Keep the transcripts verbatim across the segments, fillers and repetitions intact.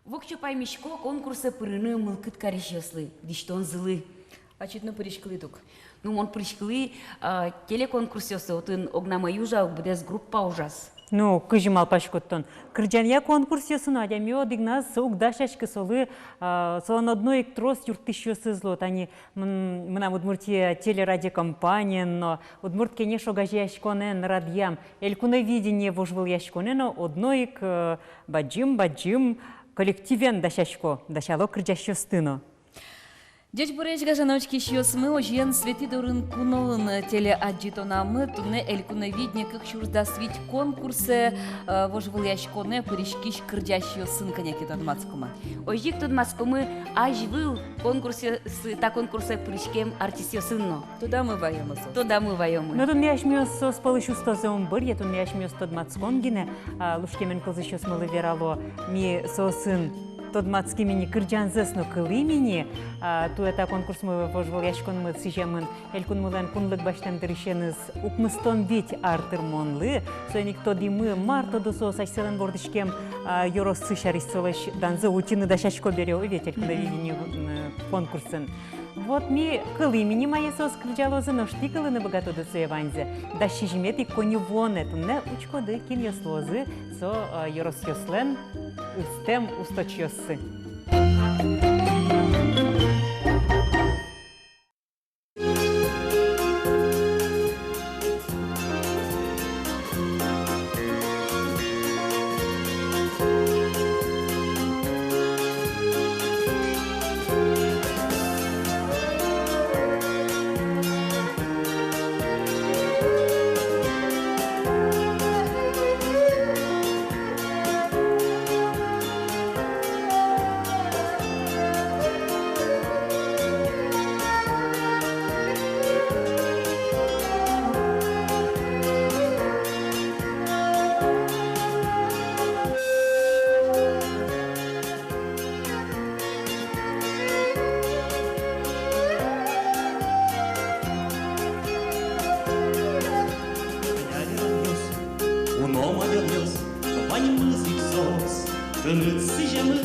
Воксё паймисько конкурсэ пырыны мылкыд карисьёслы, дӥсьтонзылы. Ачид но пыриськылӥд ук? Ну, мон пыриськылӥ, а, телеконкурсъёсы, отын огнамы ужа, ук быдэс группа ужаз. Ну, кызьы малпаськод тон? Кырӟанъя конкурсъёсы но адями одӥгназ уг дасяськы солы, а, солэн одно ик трос юрттӥсьёсыз луо. Тани мын-, мынам «Удмуртия» телерадиокомпаниен но, «Удмурт кенеш» огазеяськонэн, радъям, «Элькуновидение» вожвылъяськонэн но одно ик, э, бадӟым, бадӟым коллективен дасясько, дасяло кырӟасьёсты но. Ӟечбуресь, гажано учкисьёсмы, озьыен, Светӥ дорын куноын телеадӟытонамы туннэ «Элькуновидение кык сюрс дас вить» конкурсэ, э, вожвылъяськонэ пыриськись кырӟасьёсын кӧня ке тодматскомы. Озьы ик тодматскомы азьвыл конкурсэ, с-, та конкурсэ пыриськем артистъёсын но. Тодамы ваёмы соос. Тодамы ваёмы. Но туннэ асьмеос соос пӧлысь устозэ ум быръе, туннэ асьмеос тодматскон гинэ, а, лушкемен кылзӥсьёсмылы верало, ми соосын тодматским ини, кырӟанзэс но кылӥм ини, а, туэ та конкурсмы, вожвылъяськонмы сӥземын Элькунмылэн кунлык басьтэм дырысеныз укмыстон вить ар тырмонлы. Соин ик тодӥмы, мар тодо соос асьсэлэн вордӥськем, а, ёроссы сярысь, солэсь данзэ утьыны дасясько бере, о, ведь, «Элькуновидение», м, конкурсын. Вот ми кылӥм ини, мае соос кырӟалозы, нош тӥ кылыны быгатоды сое ваньзэ дас сизьыметӥ коньывуонэ. Туннэ учкоды, кинъёс луозы со, э, ёросъёслэн ыстэм усточиоссы. Уно мадёнъёс, ваньмыз ик соос, тыныд сӥземын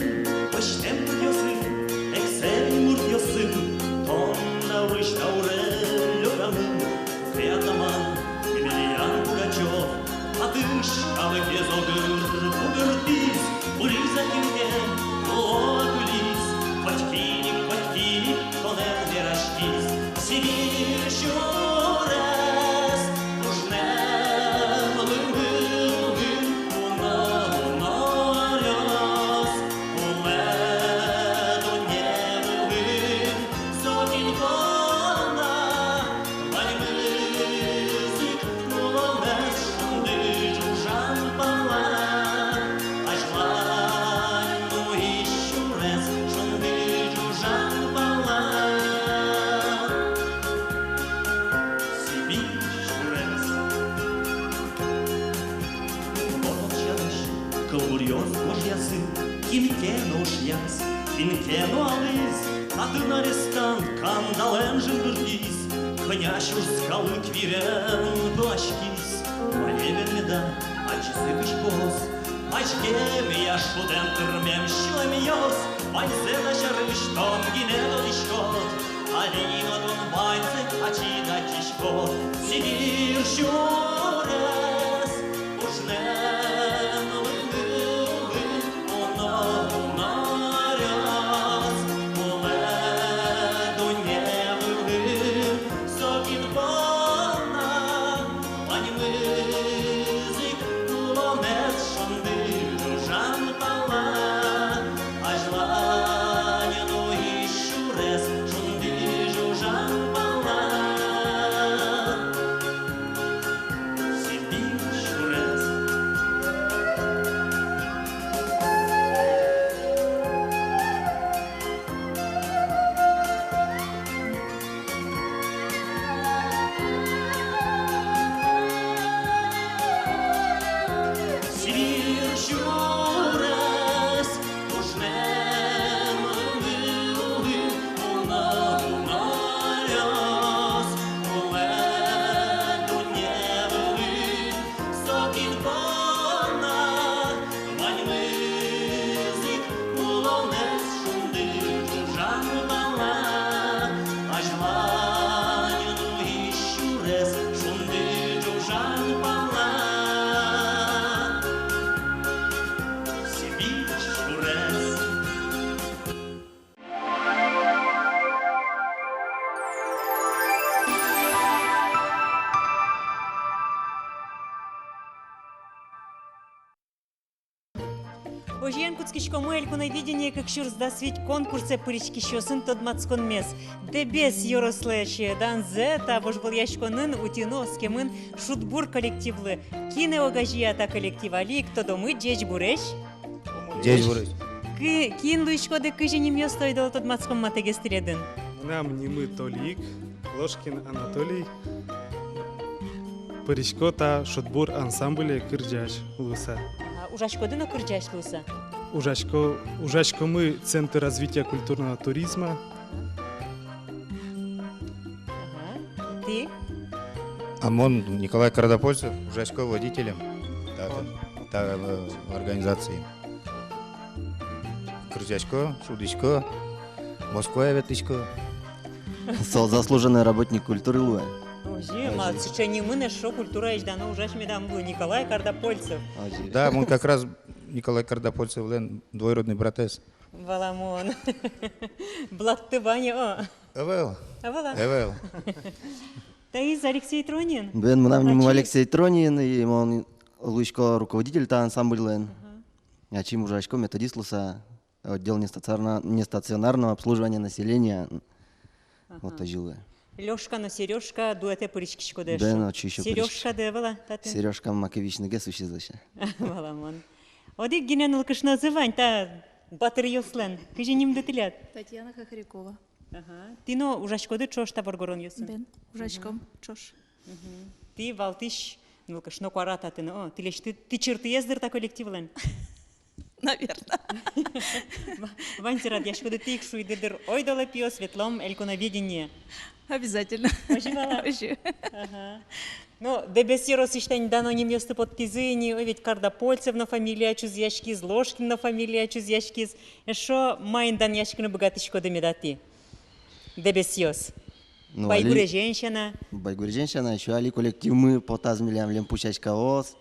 пӧзьтэм пыдъёсын, эксэй муртъёсын, тон но уж даурен лёгамын. Куке атаман Емельян Пугачёв матысь калыкез огыр бугыртӥз, кулӥз-а кин ке, луо-а кылиз, котькин ик, котькин ик тонэн вераськиз. Сибирь сюрес пуштэм лымы вылын уно, уно аръёс улэ дунне вылын. Со кин понна ваньмыз ик улонэз шунды ӝужан пала, азьлань нуись сюрес шунды ӝужан пала. Сибирь сюрес. Уно тон сярысь кылбуръёс гожъясы, кин ке но ушъяз, кин ке но алӥз, татын арестант кандалэн жингыртӥз, кӧня сюрс калык вирен пыласькиз. Мае верамед-а, ачиз ик кызьпуос, пазьгемъя шудэм тырмем сюлэмъёс, ваньзэ та сярысь тон гинэ тодӥськод. Али но тон ваньзэ ачид адӟиськод. Сибирь сюрес пуштэм лымы вылын уно, уно аръёс улэ дунне вылын. Со кин понна ваньмыз ик улонэз шунды ӝужан пала, азьлань нуись сюрес шунды ӝужан пала. Озьыен, кутскиськомы «Элькуновидение кык сюрс дас вить» конкурсэ пыриськисьёсын тодматсконмес. Дэбес ёрослэсь данзэ та вожвылъяськонын утьыны оскемын «Шудбур» коллективлы. Кинэ огазея та коллектив, али ик тодомы. Ӟечбуресь! Ӟечбуресь! Ки-, кин луиськоды, кызьы нимъёсты, ойдолэ тодматском матэгес тӥледын. Мынам нимы Толик, Ложкин Анатолий. Пырисько та «Шудбур» ансамбле кырӟась луыса. Ага, ужаськоды но кырӟась луыса? Ужасько, ужаськомы Центр развития культурного туризма. Ага. Тӥ? А мон, Николай Кардапольцев, ужасько водителем та, та, та, э, организациын. Кырӟасько, шудӥсько, Москвае ветлӥсько. Со заслуженный работник культуры луэ. Озьы, озьы. Ма, сыӵе нимын эшшо культураысь дано ужась медам лу, Николай Кардапольцев. Озьы. Да, мон как раз Николай Кардапольцевлэн двоюродный братэз. Валамон. Блатты вань-а? Ӧвӧл. Ӧвӧл-а? Ӧвӧл. Таиз Алексей Тронин? Бен, мынам нимы Алексей Тронин, и мон луисько руководитель та ансамбльлэн. Ага. Ачим ужасько методист луыса, отдел нестационарно-, нестационарного обслуживания населения. Ага. Вот озьы луэ. Лёшка но Серёжка дуэтэ пыриськиськоды эшшо. Бен, отчы ещё пыриськисько. Серёжкады ӧвӧл-а татын? Серёжка маке висьыныгес усиз эшшо. Валамон. Одӥг гинэ нылкышнозы вань та батыръёслэн. Кызьы нимды тӥляд? Татьяна Хохрякова. Ага. Тӥ но ужаськоды ӵош та воргоронъёсын? Бен, ужаськом ӵош. Мгм. Тӥ валтӥсь нылкышно куара татын, о, тӥлесьтыд тӥ чыртыез, дыр, та коллективлэн. Наверно. Ва-, ваньзэ радъяськоды, тӥ ик шуиды, дыр: «Ойдолэ, пиос, ветлом Элькуновидение». Обязательно. Озьы вал-а? Озьы. Ага. Ну, Дэбес ёросысь тани дано нимъёсты поттӥзы ини, ой, ведь Кардапольцев но фамилия чузъяськиз, Ложкин но фамилия чузъяськиз. Эшшо маин данъяськыны быгатӥськоды меда тӥ, дэбесъёс? Ну, али Байгурезен сяна. Байгурезен сяна, ещё али коллективмы потаз милям «Лемпу сяськаос».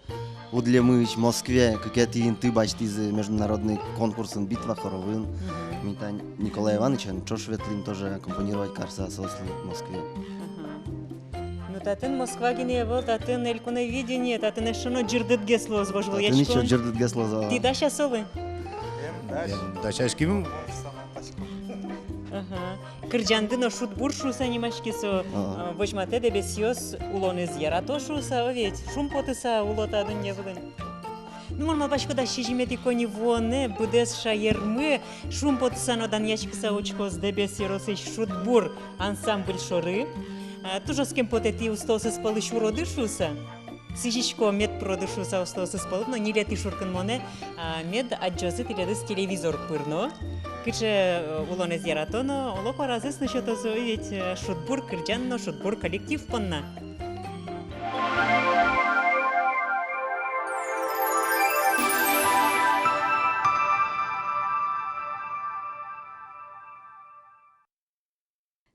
Удлэмысь Москвае кыкетӥ инты басьтӥзы международный конкурсын, «Битва хоровын». Мгм. Ми тани Николай Иванычен ӵош ветлӥм, тоже аккомпанировать карыса соослы Москвае. Ага. Ну, татын Москва гинэ ӧвӧл, татын Элькуновидение, татын эшшо но ӟырдытгес луоз вожвылъяськон. Татын ещё ӟырдытгес луоз, а. Тӥ дась-а солы? Эм, дась. Эм, дась, дасяським. Ага. Кырӟанды но «Шудбур» шуыса нимаське со, а, возьматэ дэбесъёс улонэз ярато шуыса, о ведь, шумпотыса уло та дунне вылын. Ну, мон малпасько, дас сизьыметӥ коньывуонэ быдэс шаермы шумпотыса но данъяськыса учкоз Дэбес ёросысь «Шудбур» ансамбль шоры. А, туж оскем потэ тӥ устоосыз пӧлысь уроды шуыса. Сӥзисько, мед пыроды шуыса устоосыз пӧлысь но ньылетӥ шуркынмонэ, а, мед адӟозы тӥледыз телевизор пыр но. Кыӵе, э, улонэз яратоно, оло, куаразэс но сётозы, ой, ведь, э, «Шудбур» кырӟан но «Шудбур» коллектив понна.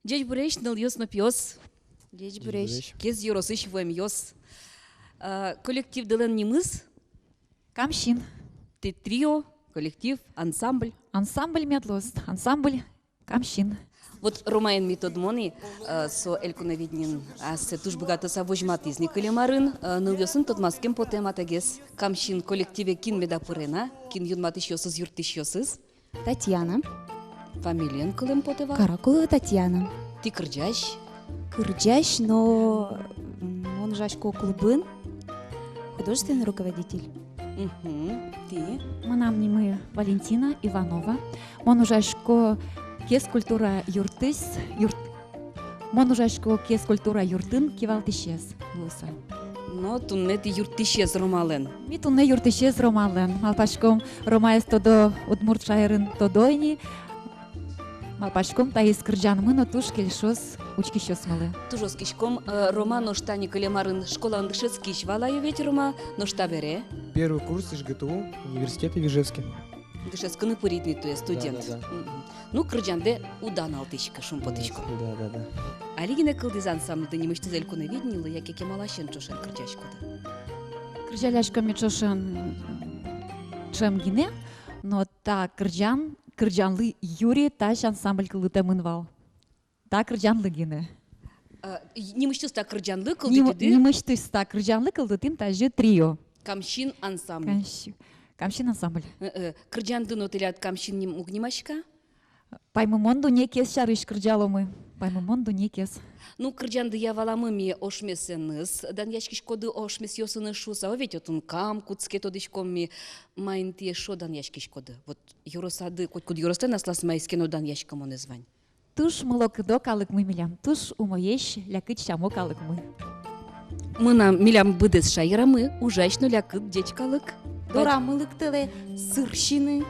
Ӟечбуресь, нылъёс но пиос. Ӟечбуресь. Ӟечбуресь. Кез ёросысь вуэмъёс. А, коллективдылэн нимыз? «Камсин». Тӥ трио, коллектив, ансамбль? Ансамбль мед луоз, ансамбль «Камсин». Вот Ромаен ми тодмоны, э, со Элькуновидениын ассэ туж быгатыса возьматӥз ни кылем арын, э, нылъёсын тодматскем потэ матэгес. «Камсин» коллективе кин меда пыре на, кин юнматӥсьёсыз, юрттӥсьёсыз? Татьяна. Фамилиен кылэм потэ вал? Каракулова Татьяна. Тӥ кырӟась? Кырӟась, но, м, мон ужасько клубын, художественный руководитель. Мгм. Тӥ? Мынам нимы Валентина Иванова. Мон ужасько Кез культура юртысь, юрт-, мон ужасько Кез культура юртын кивалтӥсез луыса. Но туннэ тӥ юрттӥсез Ромалэн. Ми туннэ юрттӥсез Ромалэн. Малпаськом, Ромаез тодо, удмурт шаерын тодо ини. Малпаськом, таиз кырӟанмы но туж кельшоз учкисьёсмылы. Туж оскиськом, э, Рома нош тани кылем арын школаын дышетскись вал-а, ӧвӧл-а ведь, Рома, нош табере? Первый курс ИжГТУ, университета в Ижевске. Дышетскыны пырид ни туэ, студент. Да, да, да. Мгм. Ну, кырӟандэ уд аналтӥськы, шумпотӥсько. Да, да, да. Али гинэ кылдӥз ансамбльды, нимысьтыз Элькуновидениелы, яке кемаласен ӵошен кырӟаськоды? Кырӟаляськом ми ӵошен, м, ӵем гинэ, но та кырӟан, кырӟанлы юри таӵе ансамбль кылдытэмын вал. Та кырӟанлы гинэ. А, и-, нимысьтыз та кырӟанлы кылдытӥды? Ним-, нимысьтыз та кырӟанлы кылдытӥм тазьы трио. «Камсин» ансамбль. Камси-, «Камсин» ансамбль. Э, э, кырӟанды но тӥляд «Камсин» ним уг нимаськы-а? Паймымон дуннекез сярысь кырӟаломы. Паймымон дуннекез. Ну, кырӟандыя валамы ми ошмесэныз данъяськиськоды, ошмесъёсыныз шуса, о, ведь отын кам кутске, тодӥськом ми. Маин тӥ эшшо данъяськиськоды? Вот ёросады, котькуд ёрослэн аслаз маиз ке но данъяськымонэз вань. Туж мылокыдо калыкмы милям, туж умоесь, лякыт сямо калыкмы. Мынам, милям быдэс шаерамы ужась но лякыт, ӟеч калык. Дорамы лыктэлэ сыр сиыны.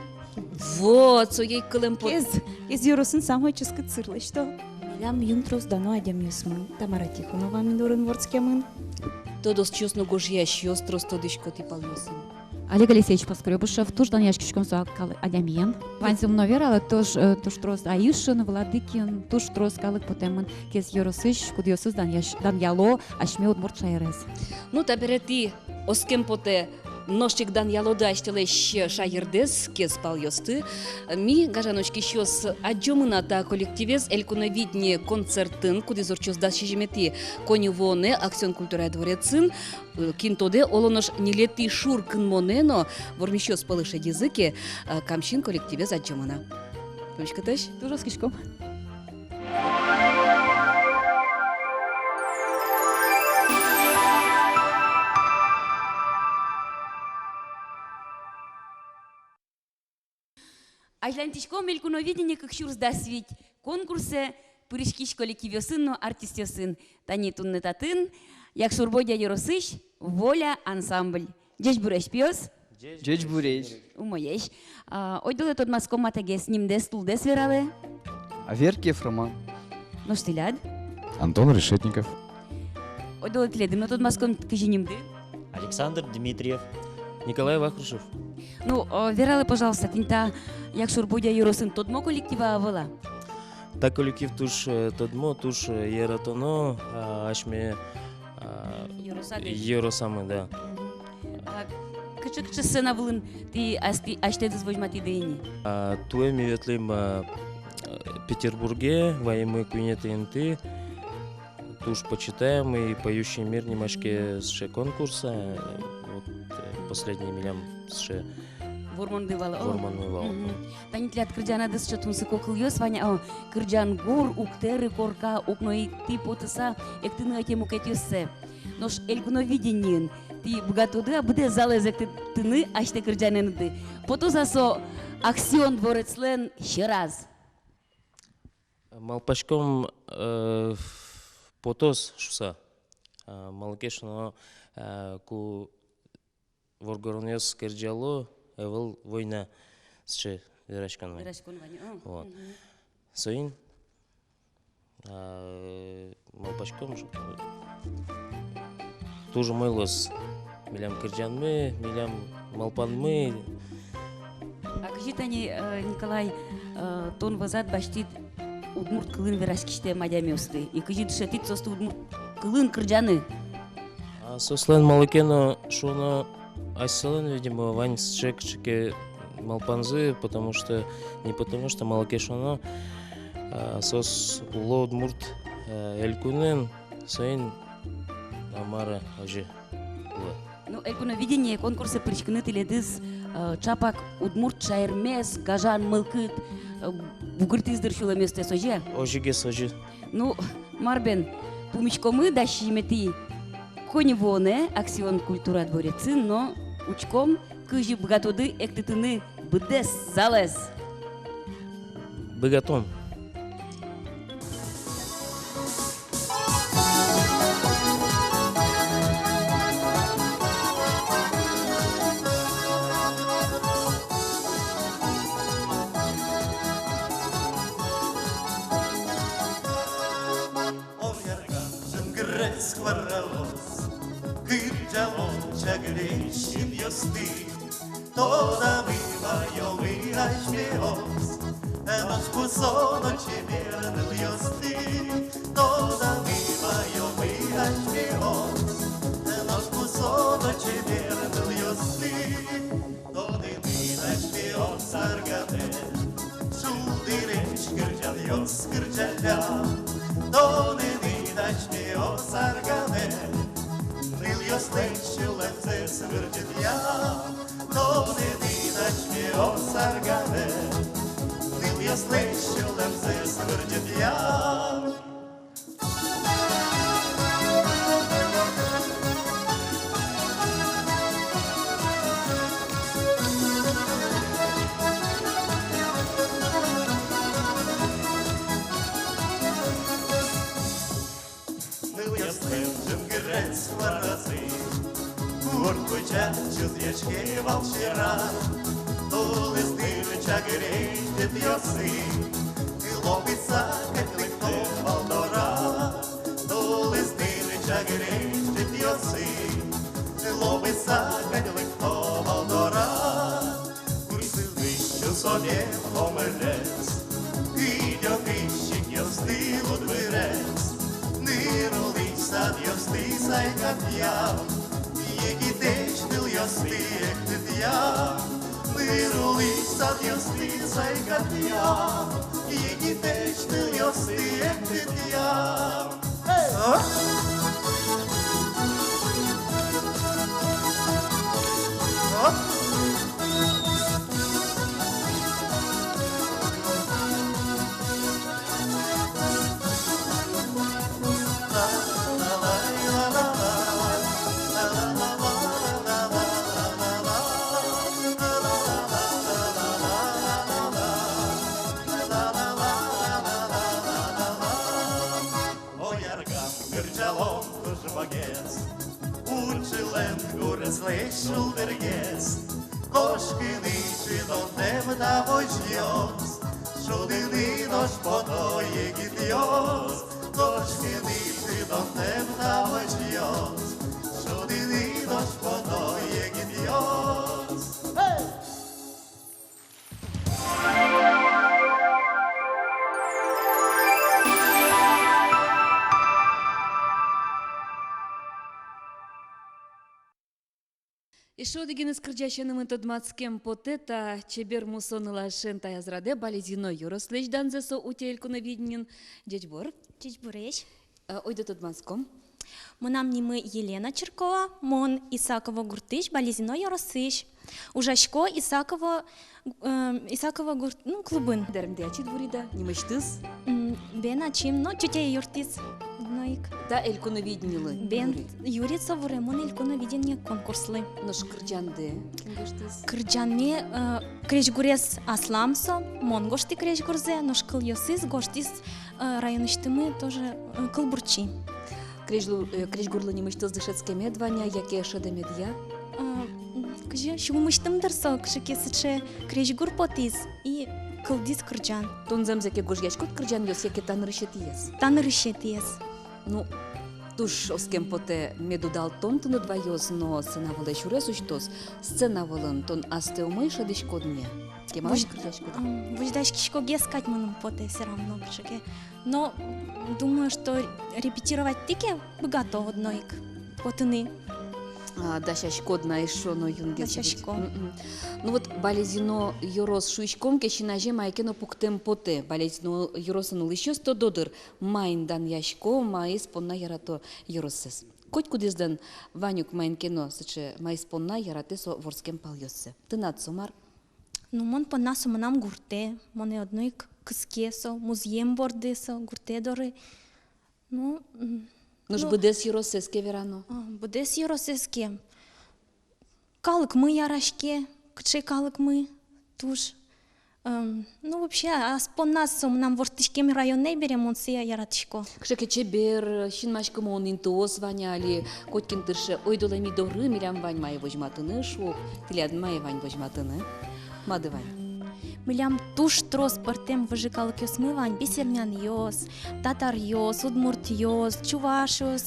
Вот, со ик кылэм пот-. Кез, Кез ёросын самой ческыт сыр лэсьто. Милям юн трос дано адямиосмы, Тамара Тихонова ми дорын вордскемын. Тодосчиос но гожъясьёс трос, тодӥсько, тӥ палъёсын. Олег Алексеевич Поскрёбышев, туж данъяськиськом со кал-, адямиен. Ваньзэ мон верало, туж, э, туж трос Аишин, Владыкин, туж трос калык потэмын Кез ёросысь, кудъёсыз данъясь-, данъяло асьме удмурт шаерез. Ну, табере тӥ, оскем потэ, нош ик данъялоды асьтэлэсь шаердэс, Кез палъёсты. Ми, гажано учкисьёс, адӟомы на та коллективез «Элькуновидение» концертын, кудӥз ортчоз дас сизьыметӥ коньывуонэ «Аксион» культура дворецын. Э, кин тодэ, оло нош ньылетӥ шуркынмонэ но вормисьёс пӧлы шедизы ке, э, «Камсин» коллективез адӟомы на. Пумиськытозь. Туж оскиськом. Азьланьтӥськом «Элькуновидение кык сюрс дас вить» конкурсэ пыриськись коллективъёсын но артистъёсын. Тани туннэ татын Якшур-Бӧдья ёросысь «Воля» ансамбль. Ӟечбуресь, пиос! Ӟечбуресь! Умоесь. А, ойдолэ тодматском матэгес, нимдэс, тулдэс вералэ. Аверкиев Роман. Нош тӥляд? Антон Решетников. Ойдолэ тӥледыз но тодматском, кызьы нимды? Александр Дмитриев. Николай Вахрушев. Ну, о, вералэ, пожалуйста, тӥни та Якшур-Бӧдья ёросын тодмо коллектив-а, ӧвӧл-а? Та коллектив туж, э, тодмо, туж, э, яратоно, а, асьме, а, ёросады. Ёросамы, да. Мгм. А кыӵе, кыӵе сцена вылын тӥ ас-, тӥ асьтэдыз возьматӥды ини? А, туэ ми ветлӥм, а, э, Петербурге, ваимы куинетӥ инты. Туж почитаемый «Поющий мир» нимаське сыӵе конкурс, э, вот, э, последний милям сыӵе вормонды вал, о. Вормонды вал. Мгм. Тани тӥляд кырӟанады сыӵе тунсыко кылъёс вань, о, кырӟан гур уг тэры корка, уг но ик тӥ потыса эктыны ӧте мукетъёссэ. Нош «Элькуновидениын» тӥ быгатоды-а быдэс залэз эктыны асьтэ кырӟанэныды? Потоз-а со «Аксион» дворецлэн сьӧраз? Малпаськом, э, потоз шуса. А, малы ке шуоно, э, ку воргоронъёс кырӟало, ӧвӧл война, сыӵе вераськон вань. Вераськон вань, а. Вот. Мгм. Соин, а, малпаськом, ш-, туж умой луоз милям кырӟанмы, милям малпанмы. А кызьы тани, э, Николай, э, тон вӧзад басьтӥд удмурт кылын вераськисьтэм адямиосты, и кызьы дышетӥд соосты удмурт кылын кырӟаны? А соослэн, малы ке но шуоно, асьсэлэн, видимо, вань сыӵе кыӵе ке малпанзы, потому что, не потому что, малы ке шуоно, а, соос уло Удмурт, э, Элькунын, соин а мар-а озьы луэ. Ну, «Элькуновидение» конкурсэ пыриськыны тӥледыз, э, чапак удмурт шаермес гажан мылкыд, э, бугыртӥз, дыр, сюлэмъёстэс, озьы-а? Озьыгес, озьы. Ну, мар бен, пумиськомы дас сизьыметӥ коньывуонэ «Аксион» культура дворецын но учком, кызьы быгатоды эктытыны быдэс залэз. Быгатом. Оверга жингырес куараос кырӟало чагыле синъёсты. Тодамы ваёмы асьмеос, нош кусоно чебер нылъёсты. Тодамы ваёмы асьмеос, нош кусоно чебер нылъёсты. Тодӥды асьмеос арганэн шулдыресь кырӟанъёс кырӟаллям. Тодӥды асьмеос арганэн нылъёслэн сюлэмзэс вырӟытъям. Тодӥды Тон саргаме, нылъёслэсь сюлэмзэс вырӟытъям. Нылъёслэн ӝынгырез куаразы, вордкузя чузъяське вал сьӧраз. Тулыс дыр чагыр ӟытъёсы, лобыса кадь лыкто вал дораз. Тулыс дыр чагыр ӟытъёсы, лобыса кадь лыкто вал дораз. Курсылӥсь сю содем омырез, кыдёкысь синъёсты лудвырез. Ныр улӥсь садъёсты сайкатъям, егитэсь нылъёсты эктытъям. Ныр улӥсь садъёсты сайкатъям, егитэсь нылъёсты эктытъям. О, ярган, кырӟалом туж богес, Учылэн гурезлэсь шулдыргес. Кошкыны шудонтэм та возьёс, шудыны нош потэ егитъёс. Кошкыны шудонтэм та возьёс, шудыны нош потэ егитъёс. Эшшо одӥгеныз кырӟасенымы тодматскем потэ. Та чебер мусо нылашен таяз радэ Балезино ёрослэсь данзэ со утё Элькуновидениын. Ӟечбур. Ӟечбуресь. Э, ойдо тодматском. Мынам нимы Елена Чиркова, мон Исаково гуртысь, Балезино ёросысь. Ужасько Исаково, э, Исаково гурт, ну, клубын. Дэремдэ ачид вуриды-а, нимысьтыз? М, бен ачим, но тётяе юрттӥз одно ик. Та Элькуновидениелы. Бен, юри. Юри, со вуремын Элькуновидение конкурслы. Нош кырӟандэ кин гожтӥз? Кырӟанме, э, крезьгурез аслам со, мон гожтӥ крезьгурзэ, нош кылъёсыз гожтӥз э, районысьтымы тоже, э, кылбурчи. Крезьлу-, э, крезьгурлы нимысьтыз дышетскемед вань-а, яке шӧдэмед-а? Э, м, кызьы, сюлмысьтым дыр со, кыӵе ке сыӵе крезьгур потӥз и кылдӥз кырӟан. Тон зэмзэ ке гожъяськод кырӟанъёс, яке та нырысетӥез? Та нырысетӥез. Ну, туж оскем потэ, мед удалтон тыныд ваёз но сцена вылэ сюрес усьтоз. Сцена вылын тон астэ умой шӧдӥськод ни-а? Кемалась возь-, кырӟаськод-а? М, возьдаськиськогес кадь мыным потэ, всё равно кыӵе ке. Но думаю, что репетировать тӥ ке, быгато одно ик потыны. А, дасяськод на эшшо но юнгес. Дасясько. Мгм. Ну вот, Балезино ёрос шуиськом ке, син азе мае ке но пуктэм потэ. Балезино ёросын улӥсьёс тодо дыр, маин данъясько, маиз понна ярато ёроссэс. Котькудӥзлэн вань ук маин ке но сыӵе, маиз понна яратэ со вордскем палъёссэ. Тынад со мар? Ну, мон понна со мынам гуртэ, монэ одно ик кыске со, музъем борды со, гуртэ доры. Ну, м, нош ну, быдэс ёроссэс ке верано? А, быдэс ёроссэс ке. Калыкмы яраське, кыӵе калыкмы, туж. Эм, ну, вообще, ас понназ со мынам вордскем районэ бере, мон сое яратӥсько. Кыӵе ке чебер, синмаськымон интыос вань-а, али котькин тырше: ойдолэ ми доры, милям вань мае возьматыны, шуо. Тӥляд мае вань возьматыны? Мады вань? Милям туж трос пӧртэм выжы калыкъёсмы вань: бесермянъёс, татаръёс, удмуртъёс, чувашъёс,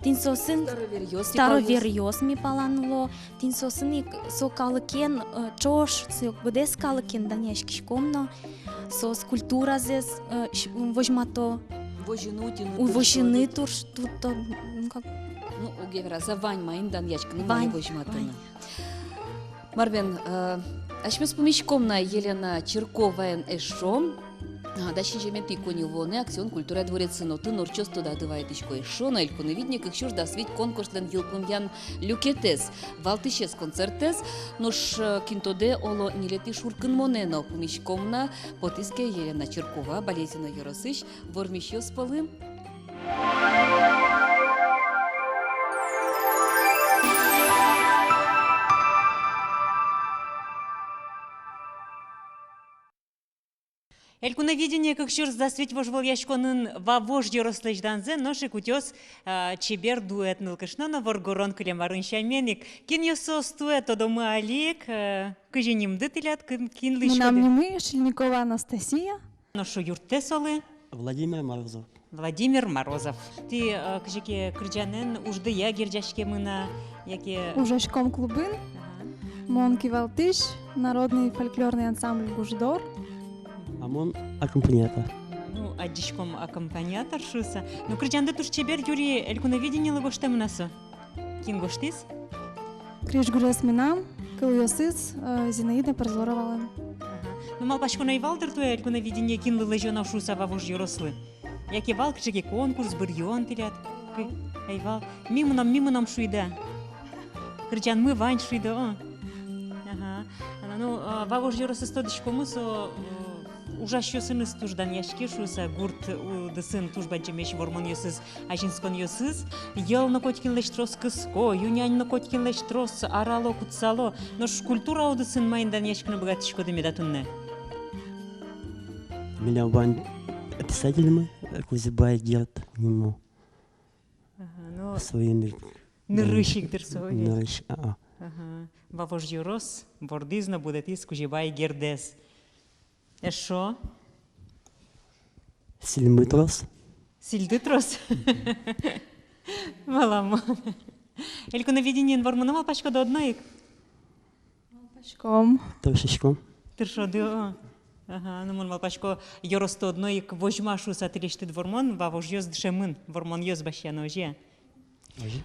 тӥни соосын староверъёс, староверъёс ми палан луо. Тӥни соосын ик со калыкен, э, ӵош, со быдэс калыкен данъяськиськом но, соос культуразэс, э, возьмато. Возьыны, утьыны, у-, возьыны туртто, ну, как. Ну, огъя вераса, вань маин данъяськыны, вань, мае возьматыны. Вань. Мар бен, э, асьмеос пумиськом на Елена Чирковаен эшшо. А, дас сизьыметӥ коньывуонэ «Аксион» культура дворецын, отын ортчоз тодады вайытӥсько эшшо но «Элькуновидение кык сюрс дас вить» конкурслэн йылпумъян люкетэз, валтӥсез концертэз. Нош, э, кин тодэ, оло, ньылетӥ шуркынмонэ но пумиськом на. Потӥз ке Елена Чиркова Балезино ёросысь вормисьёс пӧлы. «Элькуновидение кык сюрс дас вить» вожвылъяськонын Вавож ёрослэсь данзэ нош ик утёз, а, чебер дуэт, нылкышно но воргорон, кылем арын сямен ик. Кинъёс соос туэ, тодомы али ик, э, кызьы нимды тӥляд, кин, кин луиськоды? Мынам нимы Шильникова Анастасия. Нош юрттэ солы? Владимир Морозов. Владимир Морозов. Тӥ, э, кызьы ке кырӟанэн уждыя герӟаськемын-а, яке? Ужаськом клубын. Ага. Мон кивалтӥсь, народный фольклорный ансамбль «Гуждор». А мон аккомпаниатор. Ну, адӟиськом аккомпаниатор шуыса. Ну, кырӟанды туж чебер, юри «Элькуновидениелы» гожтэмын-а со? Кин гожтӥз? Крезьгурез мынам, кылъёсыз, э, Зинаида Прозоровалэн. Ага. Ну, малпасько но, ӧй вал дыр туэ «Элькуновидение» кинлы лэзёно шуыса Вавож ёрослы? Яке вал кыӵе ке конкурс, быръён тӥляд? Кы-, ӧй вал. Ми мыном, ми мыном шуиды-а? Кырӟанмы вань шуиды-а? Ага. Ну, а, Вавож ёросэз тодӥськомы, со, э, ужасьёсыныз туж данъяське шуыса, гурт удысын туж бадӟымесь вормонъёсыз, азинсконъёсыз. Йӧл но котькинлэсь трос кыско, ю-нянь но котькинлэсь трос арало, кутсало. Нош культура удысын маин данъяськыны быгатӥськоды меда туннэ? Милям вань писательмы, Кузебай Герд нимо. Ага, ну, своими нырысь ик дыр со, ведь? Нырысь, а-а. Ага. Вавож ёрос вордӥз но будэтӥз Кузебай Гердэз. Эшшо? Сӥльмы трос. Сӥльды трос. Валамон. «Элькуновидениен» вормыны малпаськоды одно ик? Малпаськом. Тыршиськом. Тыршоды, о. Ага, ну, мон малпасько, ёросты одно ик возьма шуыса тӥлесьтыд вормон, вавожъёс дышемын, вормонъёс басьяно, озьы-а? Озьы.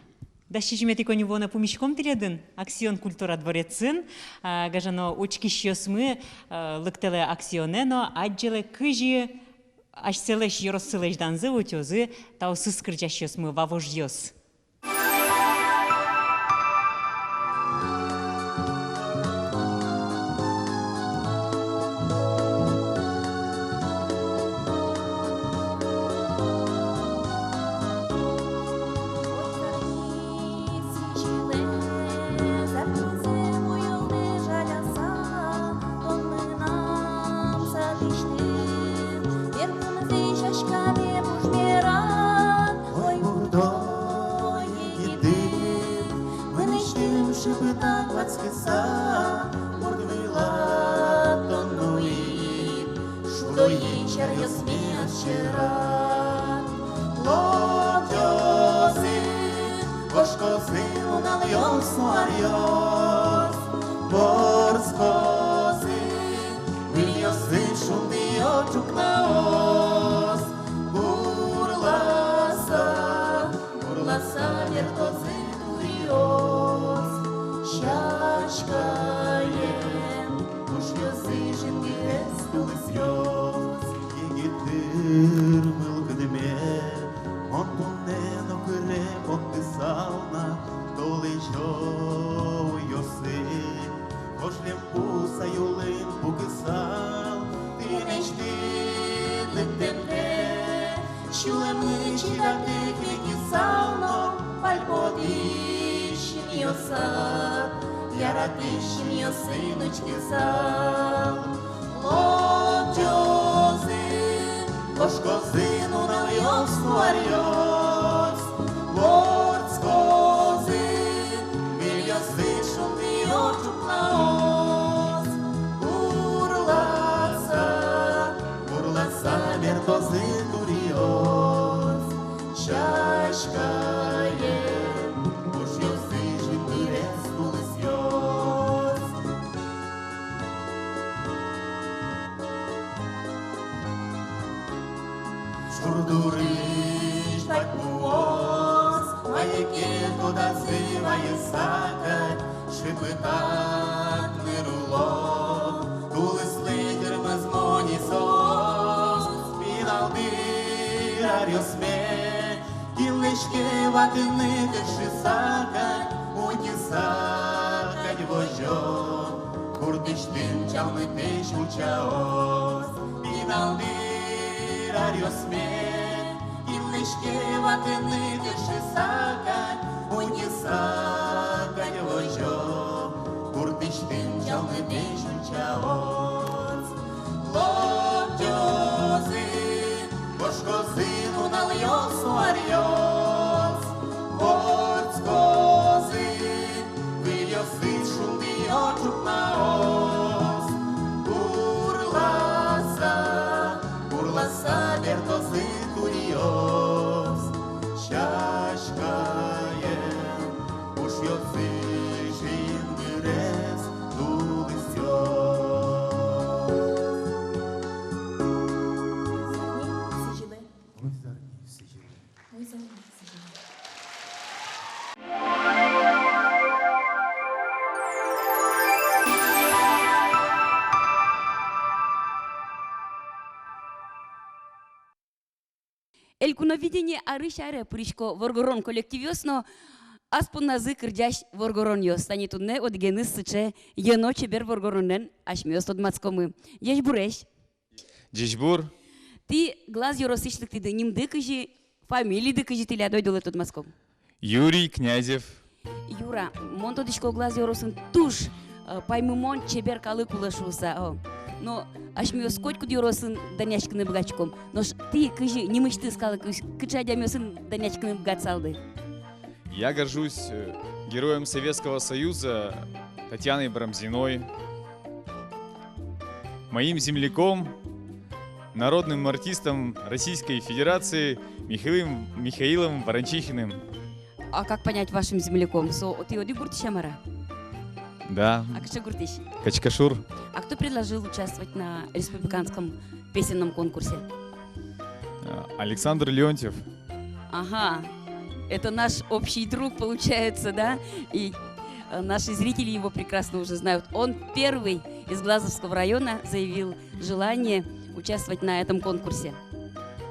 Дас сизьыметӥ коньывуонэ пумиськом тӥледын «Аксион» культура дворецын. А, гажано учкисьёсмы, а, лыктэлэ «Аксионэ» но адӟелэ, кызьы асьсэлэсь ёроссылэсь данзэ утёзы таосыз кырӟасьёсмы, вавожъёс. Ой, бурдо егитым, мынэсьтым шыпытак ватскыса, мурт вылад тон нуид, шудоесь аръёсме ас сьӧрад. Лобӟозы, кошкозы нуналъёс но аръёс, вордскозы выльёсыд шундыё ӵукнаос. Урласа, урласа бертозы туриос, сяськаен пушъёзы жингырес тулысъёс. Егит дыр мылкыдме мон туннэ но кыре поттысал на, толэзё уйёсы вожлем пуса юлын пукысал. Тӥлесьтыд лыктэмтэ сюлэммы чидатэк ветлысал но, пальпотӥсь синъёсад яратӥсь синъёсын учкысал. Лобӟозы, кошкозы нуналъёс но аръёс, вордскозы выльёсыд шундыё ӵукнаос. Урласа, урласа бертозы туриос, сяськаен пушъёзы жингырес тулысъёс. Шур дурысь патьмуос, мае ке тодазы вайыса кадь, шыпытак ныр уло, тулыслы тырмоз монь со. Аръёсме, кинлэсь ке ватыны тыршыса кадь, утьыса кадь возё, гуртысьтым чалмытэсь ульчаос. Пинал дыр аръёсме, кинлэсь ке ватыны тыршыса кадь, утьыса кадь возё, гуртысьтым чалмытэсь ульчаос. Лобӟозы, кошкозы нуналъёс но аръёс, вордскозы выльёсыз шунды но ӵукнаос. Урласа, урласа бертозы туръёс, сяськаен ушъёсыз жингырес тулысъёс. «Элькуновидение» арысь аре пырисько воргорон коллективъёс но ас понназы кырӟась воргоронъёс. Тани туннэ одӥгеныз сыӵе йӧно, чебер воргоронэн асьмеос тодматскомы. Ӟечбуресь! Ӟечбур. Тӥ Глаз ёросысь лыктӥды, нимды кызьы, фамилиды кызьы тӥляд, ойдолэ тодматском. Юрий Князев. Юра, мон тодӥсько, Глаз ёросын туж, э, паймымон, чебер калык улэ шуыса, о. Но асьмеос котькуд ёросын данъяськыны быгатӥськом. Нош тӥ кызьы, нимысьтыз калык, кыӵе адямиосын данъяськыны быгатысалды? Я горжусь, э, Героем Советского Союза Татьяной Брамзиной, моим земляком, народным артистом Российской Федерации Михаилом, Михаилом Ворончихиным. А как понять вашим земляком? Со, тӥ одӥг гуртысь-а, мар-а? Да. А кыӵе гуртысь? Качкашур. А кто предложил участвовать на республиканском песенном конкурсе? А, Александр Леонтьев. Ага, это наш общий друг получается, да? И, э, наши зрители его прекрасно уже знают. Он первый из Глазовского района заявил желание участвовать на этом конкурсе.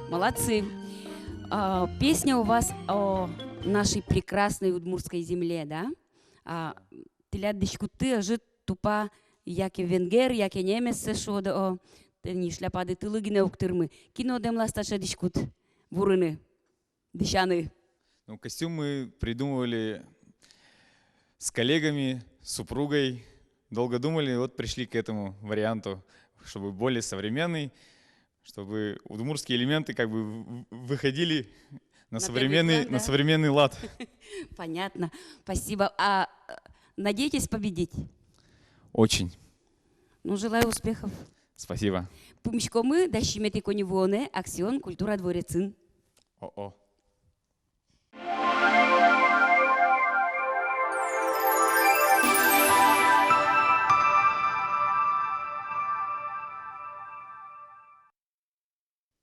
Молодцы! А, песня у вас о нашей прекрасной удмуртской земле, да? А, тӥляд дӥськутты ӧжыт тупа яке венгер, яке немецсэ шуод, о, тӥни шляпады тылы гинэ уг тырмы. Кин о дэмлаз таӵе дӥськут вурыны, дӥсяны? Ну, костюм мы придумывали с коллегами, с супругой. Долго думали, вот пришли к этому варианту, чтобы более современный, чтобы удмуртские элементы как бы в-, выходили на, на первый современный, план, на, да, современный лад. Понятно. Спасибо. А, э, надеетесь победить? Очень. Ну, желаю успехов. Спасибо. Пумиськомы дас сизьыметӥ коньывуонэ «Аксион» культура дворецын. О-о.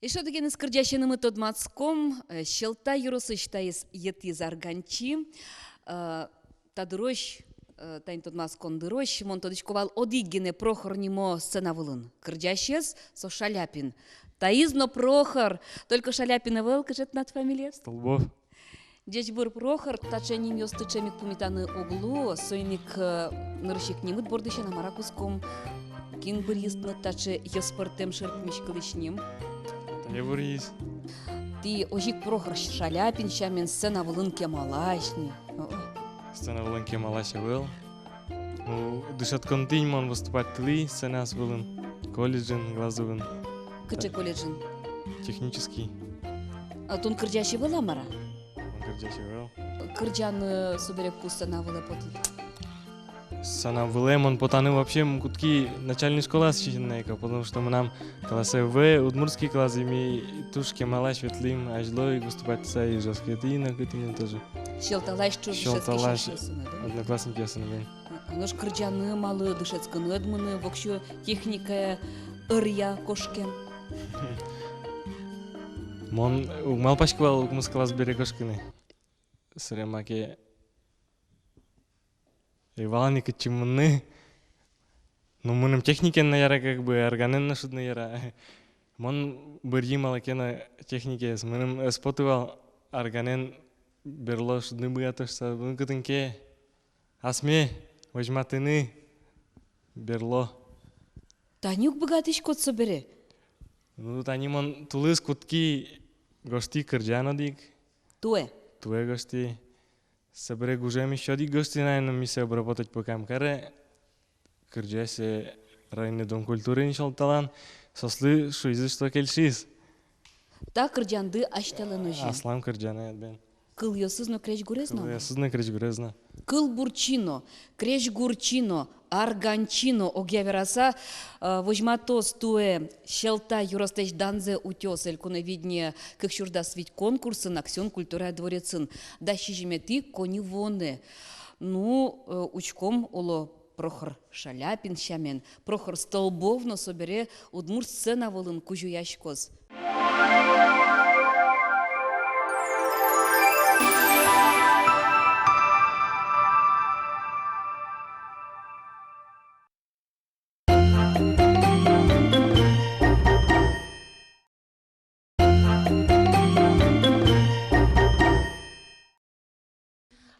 Эшшо одӥгеныз кырӟасенымы тодматском, э, Сьӧлта ёросысь таиз йӧтӥз арганчи, э, та дырозь, э, тани тодматскон дырозь, мон тодӥсько вал, одӥг гинэ Прохор нимо сцена вылын кырӟасез, со Шаляпин. Таиз но Прохор, только Шаляпин ӧвӧл. Кыӵе тынад фамилиед? Столбов. Ӟечбур, Прохор. Таӵе нимъёсты ӵем ик пумитаны уг луы, соин ик, э, нырысь ик нимыд бордысен, а мар-а, кутском. Кин быръиз тыныд таӵе йӧспӧртэм, шер пумиськылӥсь ним? Тае быръиз. Тӥ озьы ик Прохор Шаляпин сямен сцена вылын кемалась ни. О-о. Сцена вылын кемалась ӧвӧл. Ну, дышетсконтӥ ини мон выступать тылӥ сцена вылын, колледжын, Глазовын. Кыӵе колледжын? Технический. А тон кырӟась ӧвӧл-а, мар-а? Мон кырӟась ӧвӧл. Кырӟаны собере ку сцена вылэ потӥд? Сцена вылэ мон потаны вообще, м, кутски начальной школаысь ик на ик, потому что мынам классэ ӧвӧл, удмуртский класс, и ми туж кемалась ветлӥм азьло ик выступать карыса, и жёсткетӥ но кытӥ но тоже. Сьӧлталась ӵуж дышетскисьёсыныд, да? Сьӧлталась одноклассникъёсыныд. А, нош кырӟаны малы дышетскыны ӧд мыны, воксё техникая ӧръя кошкем? Мон уг малпаськы вал укмыс класс бере кошкыны. Собере маке ӧй вала ни кытчы мыныны. Ну, мыным техникаен но яра, как бы, арганэн но шудыны яра. Мон бырйи малы ке но техникаез, мыным ӧз поты вал арганэн берло шудыны быгатоз шуса, мон кытын ке асме возьматыны берло. Тани ук быгатӥськод собере. Ну, тани мон тулыс кутски, гожтӥ кырӟан одӥг. Туэ? Туэ гожтӥ. Собере гужем ещё одӥг гожтӥ на, но ми сое обработать пока ум каре. Кырӟа сое районный дом культуры ни сёлталан, соослы шуизы, что кельшиз. Та кырӟанды асьтэлэн озьы. Аслам кырӟанэ, бен. Кылъёсыз но крезьгурез но. Кылъёсыз но крезьгурез но. Кылбурчи но, крезьгурчи но, арганчи но, огъя вераса, э, возьматоз туэ Сьӧлта ёрослэсь данзэ утёз «Элькуновидение кык сюрс дас вить» конкурсын «Аксион» культура дворецын дас сизьыметӥ коньывуонэ. Ну, э, учком, оло, Прохор Шаляпин сямен, Прохор Столбов но собере удмурт сцена вылын кузёяськоз.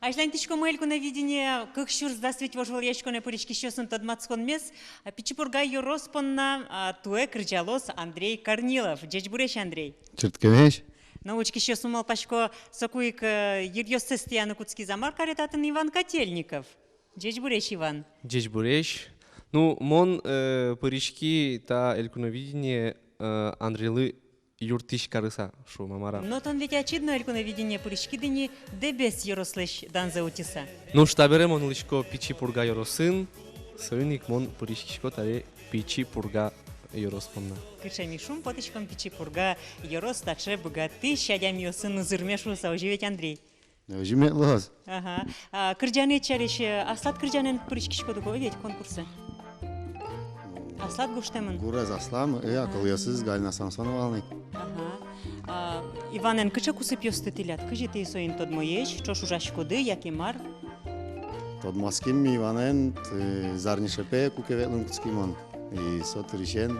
Азьланьтӥськомы «Элькуновидение кык сюрс дас вить» вожвылъяськонэ пыриськисьёсын тодматсконмес. Пичи Пурга ёрос понна, а, туэ кырӟалоз Андрей Корнилов. Ӟечбуресь, Андрей. Чырткемесь. Но учкисьёсмы, малпасько, соку ик, э, йыръёссэс тӥяны кутскиз-а, мар каре татын Иван Котельников. Ӟечбуресь, Иван. Ӟечбуресь. Ну, мон, э, пыриськи та «Элькуновидение», э, Андрейлы юрттӥсь карыса, шуом-а, мар-а. Но тон ведь ачид но «Элькуновидение» пыриськид ини Дэбес ёрослэсь данзэ утьыса. Ну, табере мон улӥсько Пичи Пурга ёросын, соин ик мон пыриськисько табере Пичи Пурга ёрос понна. Кыӵе ми шумпотӥськом, Пичи Пурга ёрос таӵе быгатӥсь адямиосын узырме шуыса, озьы ведь, Андрей? Озьы мед луоз. Ага. А, кырӟанэд сярысь, э, аслад кырӟанэн пыриськиськод ук, о, ведь, конкурсэ? Аслад гожтэмын. Гурез аслам, э, а кылъёсыз Галина Самсонова вал ни. Ага. А, Иванэн кыӵе кусыпъёсты тӥляд? Кызьы тӥ соин тодмоесь, ӵош ужаськоды, яке мар? Тодматским ми Иванэн, э, «Зарни шӧпе» куке ветлыны кутскимон. И со дырысен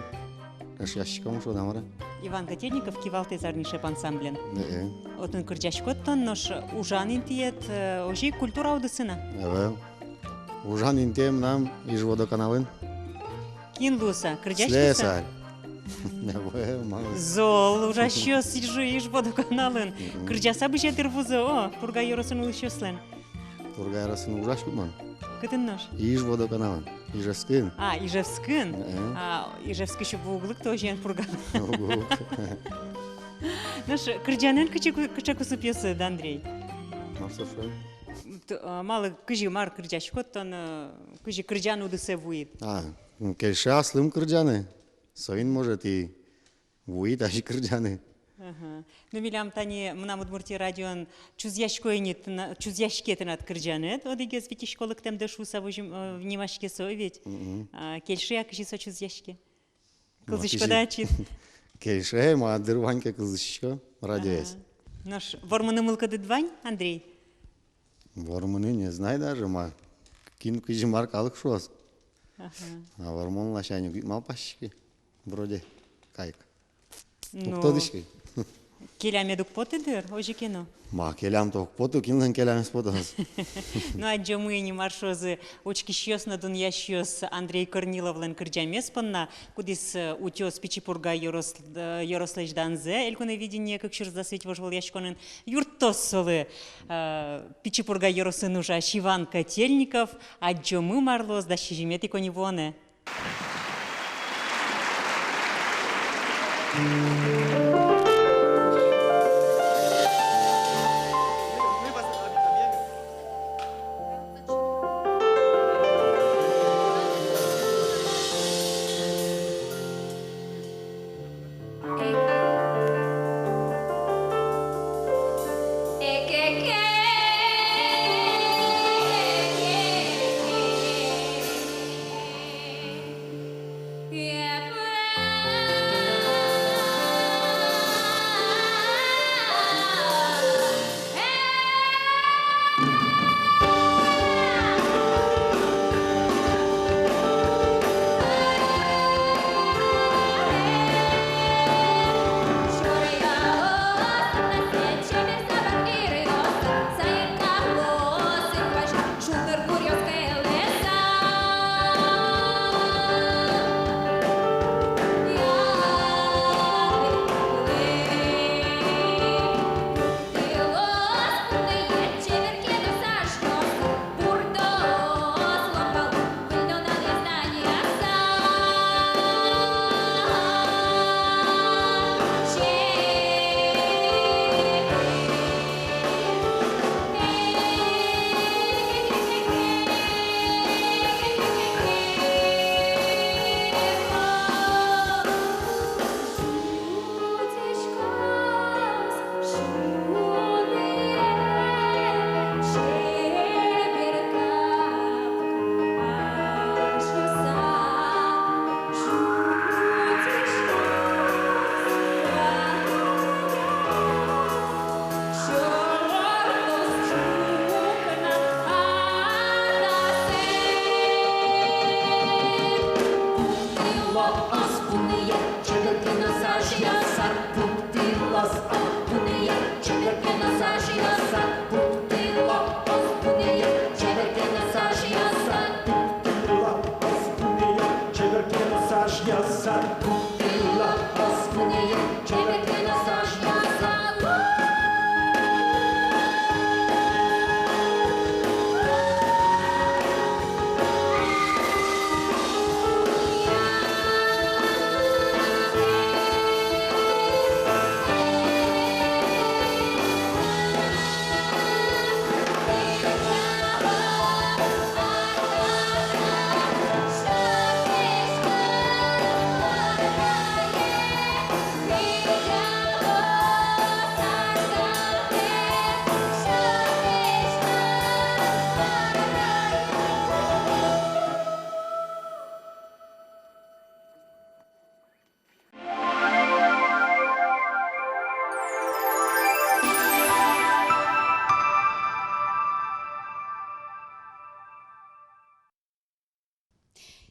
эшъяськом, шуод-а, мар-а. Иван Котельников кивалтэ «Зарни шӧп» ансамблен. Э-э. Отын кырӟаськод тон, нош ужан интыед, э, озьы ик культура удысын-а? Ӧвӧл. Ужан интые мынам Ижводоканалын. Кин луыса, кырӟась луыса? Слесарь. Ӧвӧл, малы. Зол ужасьёс Иж-, Ижводоканалын. Мгм. Кырӟаса бызе дыр вузы, о, Пурга ёросын улӥсьёслэн. Пурга ёросын ужасько мон. Кытын нош? Ижводоканалын. Ижевскын. А, Ижевскын? Э-э. А, Ижевскысь уг лыкты озьыен Пурга. Уг, уг. Нош кырӟанэн кыӵе ку-, кыӵе кусыпъёсыд, Андрей? Мар со шуэ? Т-, а, малы, кызьы, мар кырӟаськод тон, э, кызьы кырӟан удысэ вуид? А, м, кельше аслым кырӟаны. Соин, может, и вуи тазьы кырӟаны. Ага. Ну, милям тани «Мынам Удмуртие» радион чузъясько ини тына-, чузъяське тынад кырӟанэд, одӥгез «Витисько лыктэмдэ» шуыса возьым, э, нимаське со ведь. Мгм. А, кельше-а, кызьы со чузъяське? Ну, кылзӥськод-а ачид? Кельше, ма, дыр вань ке, кылзӥсько радиоез. Ага. Нош вормыны мылкыдыд вань, Андрей? Вормыны, не знаю даже, ма, кин кызьы мар калык шуоз. Ага. А вормон ласянь уг ик малпаськы. Вроде кайык. Ну, уг тодӥськы. Келямед уг поты дыр, озьы ке но. Ма, келям-то уг поты, кинлэн келямез потоз. Ну, адӟомы ини, мар шуозы учкисьёс но дунъясьёс Андрей Корниловлэн кырӟамез понна, кудӥз, э, утёз Пичи Пурга ёрос-, э, ёрослэсь данзэ «Элькуновидение кык сюрс дас вить» вожвылъяськонын. Юрттоз солы, э, Пичи Пурга ёросын ужась Иван Котельников. Адӟомы, мар луоз дас сизьыметӥ коньывуонэ.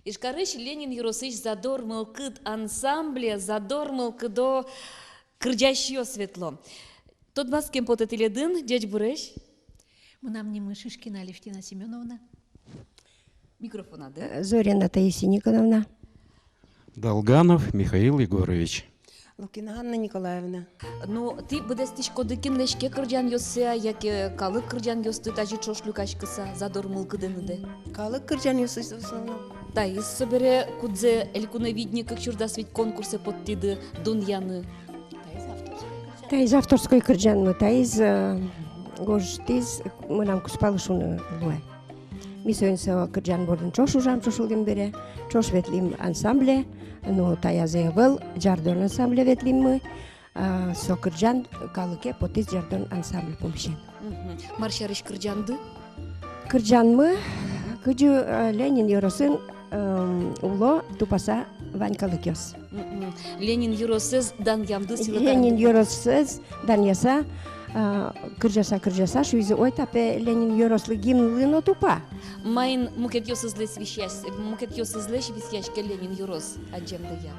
Ижкарысь Ленин ёросысь «Задор мылкыд» ансамбле задор мылкыдо кырӟасьёс ветло. Тодматскем потэ тӥледын, ӟечбуресь. Мынам нимы Шишкина Алевтина Семёновна. Микрофонады. Э, Зорина Таисия Никоновна. Долганов Михаил Егорович. Лукина Анна Николаевна. Ну, тӥ быдэстӥськоды кинлэсь ке кырӟанъёссэ-а, яке калык кырӟанъёсты тазьы ӵош люкаськыса, задор мылкыдэныдэ? Калык кырӟанъёсты в основном. Таиз собере кудзэ «Элькуновидение кык сюрс дас вить» конкурсэ поттӥды дунъяны? Таиз авторской кырӟанмы, таиз, э, гожтӥз, мынам кузпалы шуыны луэ. Ми соин со кырӟан бордын ӵош ужам, ӵош улӥм бере, ӵош ветлӥм ансамбле, ну, таязы ӧвӧл, «Ӟардон» ансамбле ветлӥмы, а, со кырӟан калыке потӥз «Ӟардон» ансамбль пумысен. Мгм. Мар сярысь кырӟанды? Кырӟанмы, кызьы, э, Ленин ёросын, эм, уло тупаса вань калыкъёс. Мгм. Ленин ёросэз данъямды, сӥлы каремды. Ленин ёросэз данъяса, а, кырӟаса, кырӟаса, шуизы: «Ой, та пе Ленин ёрослы гимнлы но тупа». Маин мукетъёсызлэсь висъясь-, мукетъёсызлэсь висъяське Ленин ёрос, адӟемдыя?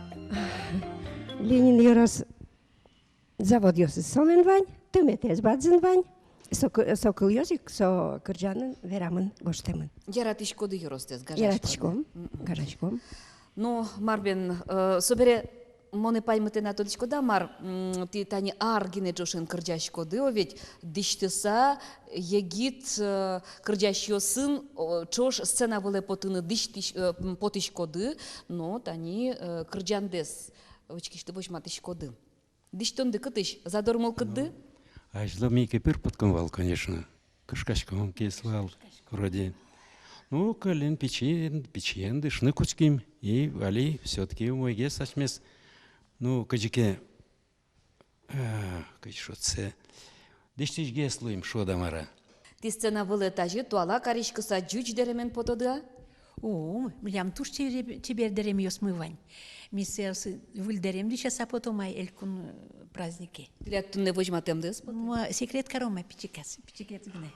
Ленин ёрос заводъёсыз солэн вань, тыметэз бадӟын вань. Со кы-, со кылъёс ик со кырӟанын верамын, гожтэмын. Яратӥськоды ёростэс, гажаськоды? Яратӥськом, мгм, гажаськом. Ну, мар бен, э, собере монэ паймытэ на, тодӥськод-а мар, м, тӥ тани ар гинэ ӵошен кырӟаськоды, о ведь, дӥсьтыса егит, э, кырӟасьёсын, о, ӵош сцена вылэ потыны дӥсьтӥсь-, э, м, потӥськоды, но тани, э, кырӟандэс учкисьты возьматӥськоды. Дӥсьтонды кытысь? Задор мылкыдды? Ну, азьло ми ик пыр потӥськом вал, конечно. Кышкаськом ке вал, вроде. Ну, каллен пичиен, пичиен дӥсьтыны кутским. И али всё-таки умойгес асьмес. Ну, кызьы ке, а, кызьы шуод сэ, дӥсьтӥсьгес луим, шуод-а, мар-а. Тӥ сцена вылэ тазьы туала кариськыса ӟуч дэремен потоды-а? О, милям туж чебер-, чебер дэремъёсмы вань. Ми сое выль дэрем дӥсяса потом ай Элькун, э, празднике. Тӥляд туннэ возьматэмды ӧз поты? Ма, секрет каром ай, пичигес, пичигес гинэ.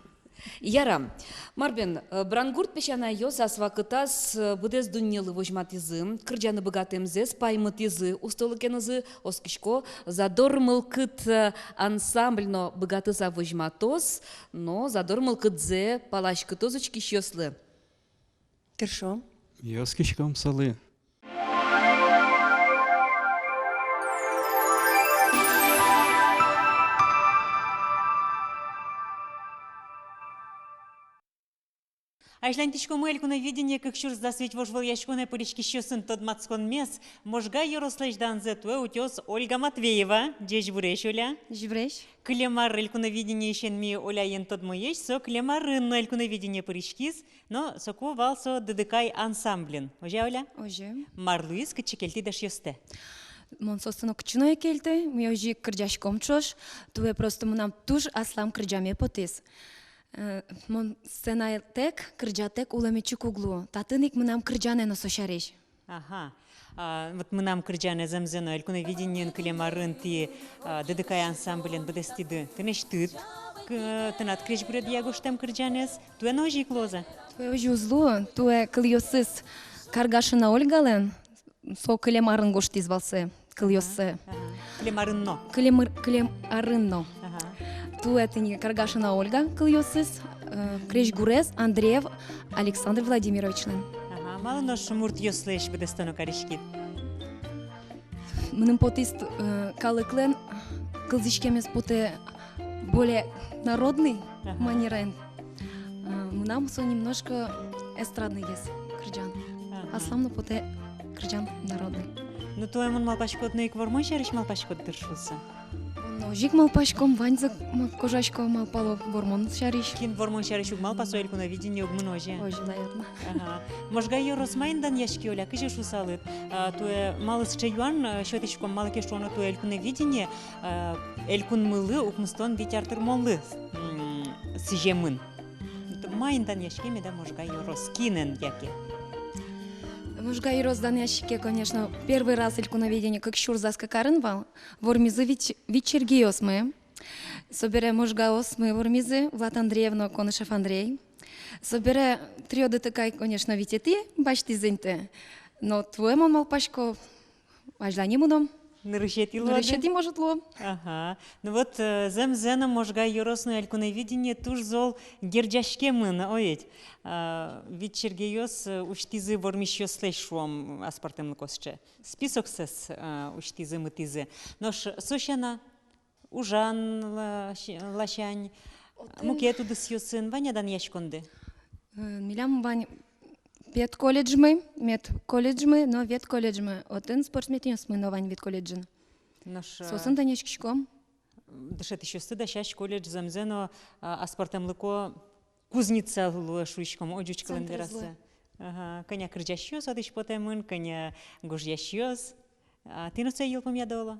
Ярам. Мар бен, э, Брангурт песянайёс ас вакытаз, э, быдэс дуннелы возьматӥзы кырӟаны быгатэмзэс, паймытӥзы устолыкенызы, оскисько, «Задор мылкыд», э, ансамбль но быгатыса возьматоз, но задор мылкыдзэ паласькытоз учкисьёслы. Тыршом. Оскиськом солы. Азьланьтӥськомы «Элькуновидение кык сюрс дас вить» вожвылъяськонэ пыриськисьёсын тодматсконмес. Можга ёрослэсь данзэ туэ утёз Ольга Матвеева. Ӟечбуресь, Оля. Ӟечбуресь. Кылем ар «Элькуновидениысен» ми Оляен тодмоесь, со кылем арын но «Элькуновидение» пыриськиз, но соку вал со «Дыдыкай» ансамблен. Озьы-а, Оля? Озьы. Мар луиз, кытчы кельтӥд эшъёстэ? Мон соослы но кытчы но ӧй кельты, ми озьы ик кырӟаськом ӵош, туэ просто мынам туж аслам кырӟаме потӥз. Э, мон сценатэк, кырӟатэк улэме чик уг луы. Татын ик мынам кырӟанэ но со сярысь. Ага. А, вот мынам кырӟанэ, зэмзэ но, «Элькуновидениын» кылем арын тӥ, а, «Дыдыкай» ансамблен быдэстӥды тынэсьтыд, к-, тынад крезьгуредъя гожтэм кырӟанэз. Туэ но озьы ик луоз-а? Туэ озьы уз луы, туэ кылъёсыз Каргашина Ольгалэн, со кылем арын гожтӥз вал сое, кылъёссэ. Ага. Кылем арын но. Кылем ар-, кылем арын но. Ага. Туэ тӥни Каргашина Ольга кылъёсыз, э, крезьгурез Андреев Александр Владимировичлэн. Ага. Малы нош муртъёслэсь быдэстоно кариськид? Мыным потӥз, э, калыклэн кылзӥськемез потэ более народный манераен. Ага. Э, мынам со немножко эстрадныйгес кырӟан. Ага. Аслам но потэ кырӟан народный. Ну, туэ мон малпасько, тынад ик вормон сярысь малпаськод дыр шуса. Мон озьы ик малпасько, ваньзэ ма-, кожасько, малпало вормон сярысь. Кин вормон сярысь уг малпа, со Элькуновидение уг мыно, озьы-а? Озьы, наверно. Ага. Можга ёрос маин данъяське, Оля, кызьы шусалыд? А, туэ малы сыӵе юан, э, сётӥськом, малы ке шуоно, туэ Элькуновидение, э, Элькунмылы укмыстон вить ар тырмонлы, м, сӥземын. Маин данъяське меда Можга ёрос, кинэн яке? Можга ёрос данъяське, конечно, первый раз Элькуновидение кык сюрс дас кык арын вал. Вормизы вить, вить черкъёсмы. Собере можгаосмы вормизы, Влад Андреев но Конышев Андрей. Собере трио ДТК, конечно, витетӥ басьтӥз инты. Но туэ, мон малпасько, азьлане мыном. Нырысетӥ луоды? Нырысетӥ, может, луо. Ага. Ну вот, э, зэмзэ но Можга ёрос но Элькуновидение туж зол герӟаськемын, о ведь. А, вить черкъёс, э, усьтӥзы вормисьёслэсь, шуом, аспӧртэмлыко сыӵе. Списоксэс, э, усьтӥзы, мытӥзы. Нош со сяна ужан лась-, ласянь, отын мукет удысъёсын вань-а данъяськонды? Э, милям вань педколледжмы, медколледжмы но ветколледжмы. Отын спортсменъёсмы но вань ветколледжын. Нош, э, соосын данъяськиськом. Дышетӥсьёсты дасясь колледж зэмзэ но, а, аспӧртэмлыко кузница луэ, шуиськом, о, ӟуч кылын вераса. Центрез луэ. Ага, кӧня кырӟасьёс отысь потэмын, кӧня гожъясьёс. А тӥ но сое йылпумъяды, оло?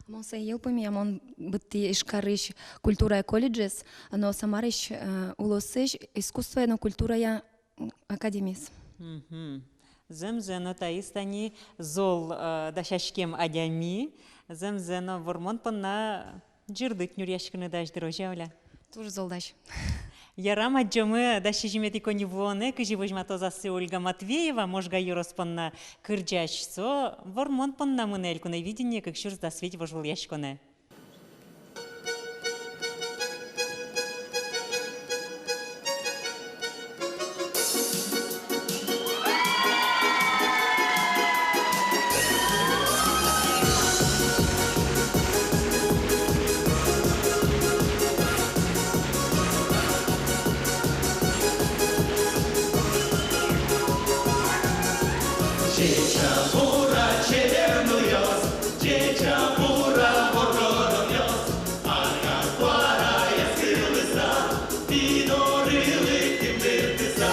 Мон сое йылпумъя, мон быдтӥ Ижкарысь культурая колледжез, но Самарысь, э, улосысь искусствоя но культурая, м, академиез. Мгм. Зэмзэ но, таиз тани зол, э, дасяськем адями, зэмзэ но, вормон понна ӟырдыт нюръяськыны дась дыр, озьы-а, Оля? Туж зол дась. Ярам, адӟомы дас сизьыметӥ коньывуонэ, кызьы возьматоз ассэ Ольга Матвеева, Можга ёрос понна кырӟась. Со вормон понна мынэ Элькуновидение кык сюрс дас вить вожвылъяськонэ. Ӟеч-а, бур-а, чебер нылъёс, ӟеч-а, бур-а, воргоронъёс, арган куараяз кылыса, тӥ доры лыктӥм дыртыса.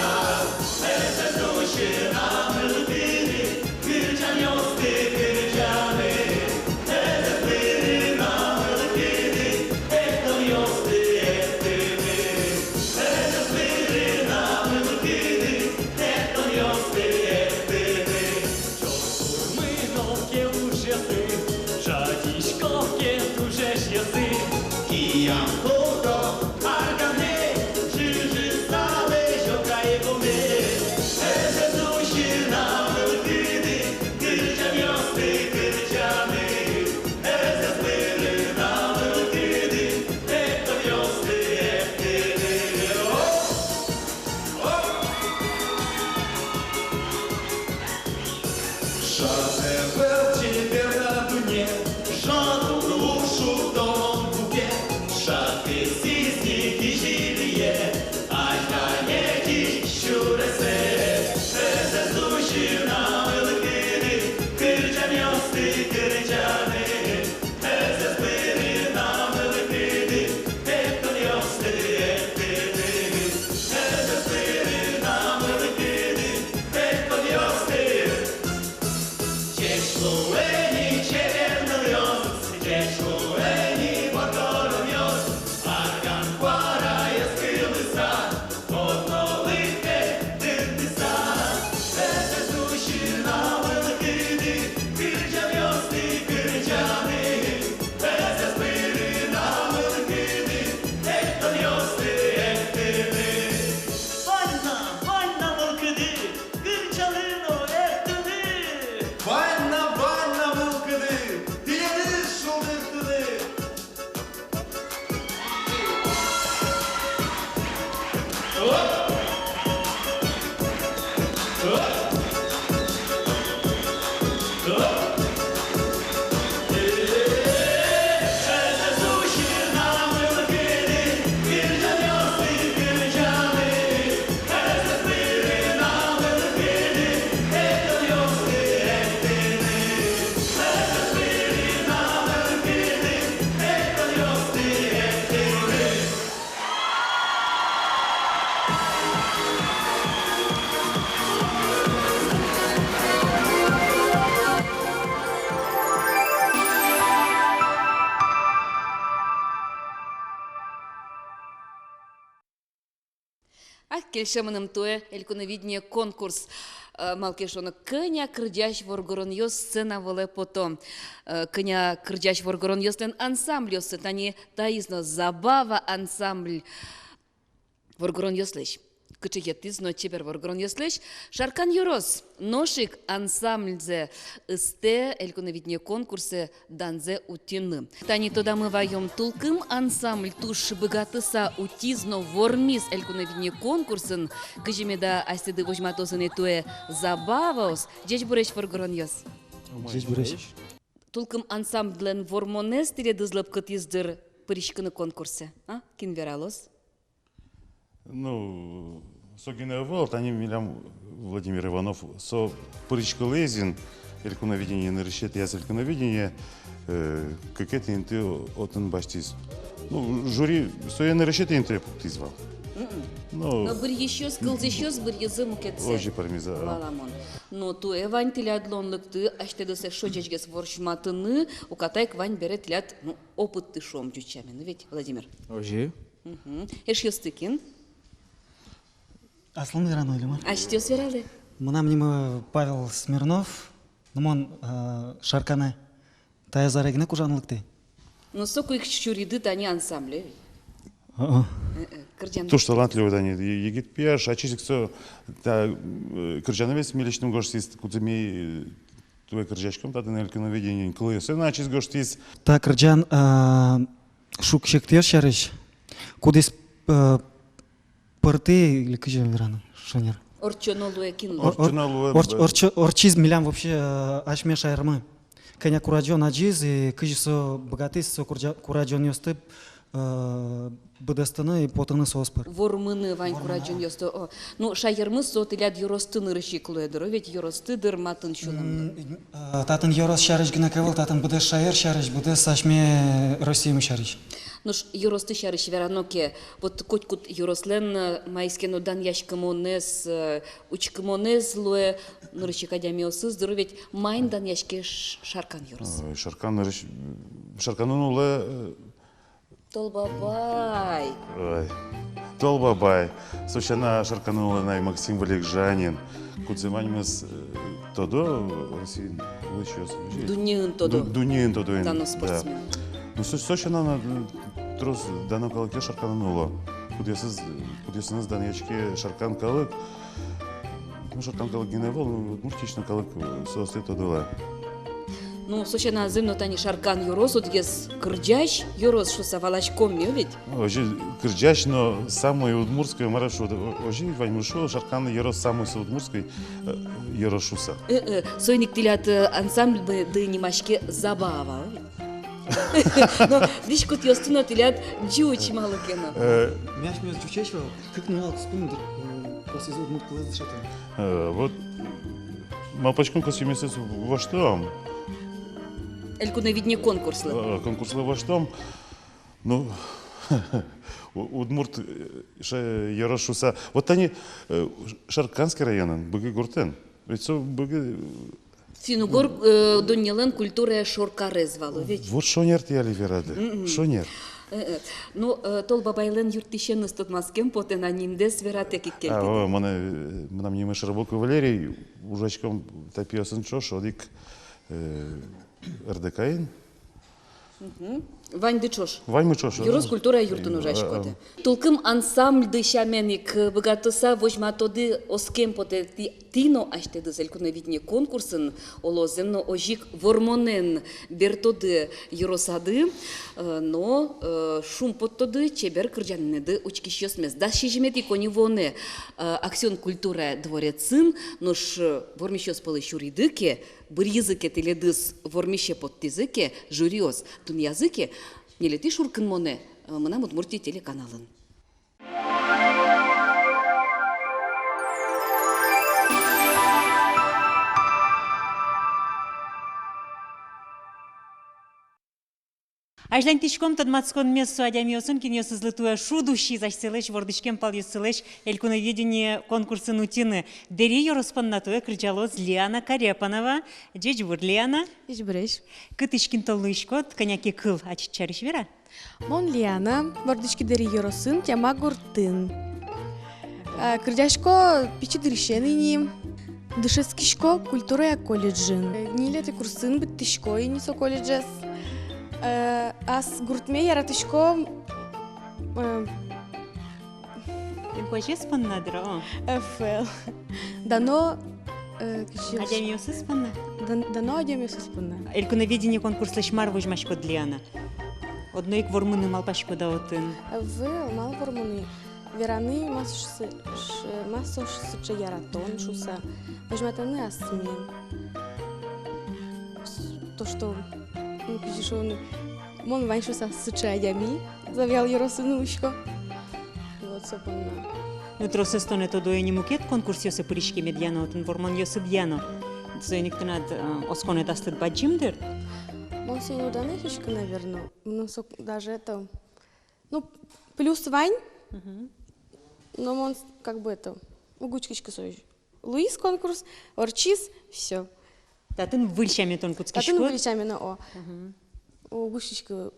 Ӧз-ӧз усьы на мылкыды кырӟанъёсты кырӟаны. Ӧз-ӧз быры на мылкыды эктонъёсты эктыны. Ӧз-ӧз быры на мылкыды эктонъёсты эктыны. Ӵошурмы но ке ужъёсы, жадиськом ке туж эшъёсы. Киям курто арганэ, ӝыжыса лэзё кайгумы. Ӧз-ӧз усьы на мылкыды кырӟанъёсты кырӟаны. Ӧз-ӧз быры на мылкыды эктонъёсты эктыны. О! О! Шат ӧвӧл чебер на дунне, шат уг лу шудон куке, шат кысӥз ни кизилие, азьлань ӟеч сюресэ. Ӧз-ӧз усьы на мылкыды кырӟанъёсты кырӟаны. Ӧз-ӧз быры на мылкыды эктонъёсты эктыны. Ӧз-ӧз быры на мылкыды эктонъёсты. Ӟеч луэ ни, чебер нылъёс, ӟеч луэ ни, воргоронъёс, арган куараяз кылыса. Одно лыктэ дыртыса. Ӧз-ӧз усьы на мылкыды кырӟанъёсты кырӟаны. Ӧз-ӧз быры на мылкыды эктонъёсты эктыны. Вань на, вань на мылкыды кырӟаны но эктыны. Вань Кельше мыным туэ «Элькуновидение» конкурс. Э, малы ке шуоно, кӧня кырӟась воргоронъёс сцена вылэ пото. Э, кӧня кырӟась воргоронъёслэн ансамбльёссы. Тани таиз но «Забава» ансамбль. Воргоронъёслэсь. Кыӵе йӧтӥз но чебер воргоронъёслэсь. Шаркан ёрос нош ик ансамбльзэ ыстэ «Элькуновидение» конкурсэ данзэ утьыны. Тани тодамы ваём, «Тулкым» ансамбль туж быгатыса утиз но вормиз «Элькуновидение» конкурсын. Кызьы меда асьсэды возьматозы ни туэ «Забаваос». Ӟечбуресь, воргоронъёс. Ӟечбуресь. «Тулкым» ансамбльлэн вормонэз тӥледыз лӧпкытӥз, дыр, пыриськыны конкурсэ, а? Кин вералоз? Ну, со гинэ ӧвӧл, тани милям Владимир Иванов, со пыриськылӥз ини «Элькуновидение», нырысетӥяз «Элькуновидение», э, кыкетӥ инты отын басьтӥз. Ну, жюри сое нырысетӥ интые пуктӥз вал. Мгм. Ну, но быръисьёс, кылзӥсьёс быръизы мукетсэ. Озьы пӧрмиз, а. Валамон. Но туэ вань тӥляд луонлыкты асьтэдыз эшшо ӟечгес возьматыны, уката ик вань бере тӥляд, ну, опытты, шуом, ӟуч сямен, ведь, Владимир? Озьы. Мгм. Эшъёсты кин? Аслым верано али мар? Асьтэос вералэ. Мынам нимы Павел Смирнов, но мон, э, Шарканэ таяз аре гинэ ужаны лыктӥ. Ну, соку ик сюриды тани ансамбле ведь. О-о. Э-э, кырӟан. Туж талантливый тани е-, егит пияш, ачиз ик со та, э, кырӟанэз милесьтым гожтӥз, кудзэ ми, э, туэ кырӟаськом татын «Элькуновидениын», кылъёссэ но ачиз гожтӥз. Та кырӟан, э, шуг-секытъёс сярысь, кудӥз, э, пыртӥ, или кызьы вераны, шонер. Ортчоно луэ кин луэ. Ор-, ор-, Ортчоно луэ, орч-, б-, ортчо-, ортчиз милям вообще, э, асьме шаермы. Кӧня курадӟон адӟиз, и кызьы со быгатӥз со курӟа-, курадӟонъёсты, э, быдэстыны и потыны соос пыр. Вормыны вань курадӟонъёсты, о. Ну, шаермы со тӥляд ёросты нырысь ик луэ, дыр, о, ведь ёросты, дыр, матын сюлэмды. М, э, татын ёрос сярысь гинэ ӧвӧл, татын быдэс шаер сярысь, быдэс асьме Россиямы сярысь. Нош ёросты сярысь верано ке, вот котькуд ёрослэн, э, маиз ке но данъяськымонэз, э, учкымонэз луэ, нырысь ик адямиосыз, дыр, ведь, маин данъяське Ш-, Шаркан ёрос? Ой, Шаркан нырысь, Шарканын улэ, э, Тол Бабай. Ой. Тол Бабай. Со сяна Шарканын улэ на Максим Вылегжанин. Кудзэ ваньмыз, э, тодо, Россиын улӥсьёс. Дуннеын тодо. Ду-, дуннеын тодо ини. Дано спортсмен. Да. Ну, со, со сяна на, э, трос дано калыкъёс Шарканын уло. Кудъёсыз, кудъёсыныз данъяське Шаркан калык. Ну, Шаркан калык гинэ ӧвӧл, ну, удмуртысь но калык, э, соосты тодылэ. Ну, со сяна зэм но тани Шаркан ёрос одӥгез кырӟась ёрос шуыса валаськом ми ведь. Озьы, кырӟась но самой удмуртской, мар-а шуод, о-, озьы ваньмыз шуо, Шаркан ёрос самой со удмуртской, э, ёрос шуыса. Э, э, соин ик тӥляд, э, ансамбльды нимаське «Забава», о ведь? Но дӥськутъёсты но тӥляд ӟуч малы ке но. Э, мияш мес ӟучесь вал, кык нунал куспын, дыр, э, косӥзы удмурт кылэз дышетыны. Э, вот, малпаськом, косӥмесэз воштом. «Элькуновидение» конкурслы. Э, конкурслы воштом. Ну, у-, удмурт, э, ша-, ёрос шуыса. Вот тани, э, Шарканский районын, Быги гуртын. Ведь со Быги, э, финн-угор, э, дуннелэн культурая шоркарез вал, о ведь? Вот шонер тӥ али верады. Мгм. Шонер. Э, э. Ну, э, Тол Бабайлэн юрттӥсеныз тодматскем потэ на, нимдэс вератэк ик кельтыды. А, о, мынэ, э, мынам нимы Широбоков Валерий, ужаськом та пиосын ӵош одӥг, э, РДК-ын. Мгм. Ваньды ӵош. Ваньмы ӵош. Ёрос культура юртын ужаськоды. А, а. «Тулкым» ансамбльды сямен ик быгатыса возьматоды, оскем потэ, тӥ, тӥ но асьтэдыз «Элькуновидение» конкурсын, оло, зэм но, озьы ик вормонэн бертоды ёросады, э, но, э, шумпоттоды чебер кырӟанэнэды учкисьёсмес. Дас сизьыметӥ коньывуонэ, э, «Аксион» культура дворецын, нош, э, вормисьёс пӧлы сюриды ке, быръизы ке, тӥледыз вормисе поттӥзы ке, жюриос дунъязы ке, ньылетӥ шуркынмонэ, э, «Мынам Удмуртие» телеканалын. Азьланьтӥськом тодматсконмес со адямиосын, кинъёсызлы туэ шуд усиз асьсэлэсь вордӥськем палъёссылэсь «Элькуновидение» конкурсын утьыны. Дэри ёрос понна туэ кырӟалоз Лиана Карепанова. Ӟечбур, Лиана. Ӟечбуресь. Кытысь, кин тон луиськод, кӧня ке кыл ачид сярысь вера. Мон Лиана, вордӥськи Дэри ёросын, Тяма гуртын. А, кырӟасько пичи дырысен ини. Дышетскисько культурая колледжын. Ньылетӥ курсын быдтӥсько ини со колледжез. Э, ас гуртме яратӥсько, э, инкуазез понна дыр, о? Э, фэл. Дано, э, кызьы, адямиосыз понна. Дан-, дано адямиосыз понна. Элькуновидение конкурслэсь мар возьмаськод, Лиана? Одно ик вормыны малпаськод-а отын? Ӧвӧл, малы вормыны. Вераны, мар со ш-, ш-, мар со ш-, сыӵе яратон шуса. Возьматыны асме. С-, то, что, ну, кызьы шуоно, мон вань шуса сыӵе адями, Завьял ёросын улӥсько. Вот со понна. Ну, тросэз тонэ тодо ини мукет конкурсъёсы пыриськемедъя но, отын вормонъёсыдъя но. Соин ик тынад, э, осконэд астыд бадӟым дыр. Мон соин уд ик ӧсьы, наверно. Ну, со даже это, ну, плюс вань. Мгм. Но мон с-, как бы это, уг учкиськы сое. Луиз конкурс, ортчиз, всё. Татын выль сямен тон кутскиськод? Татын выль сямен, о. Мгм. Уг учкиськы,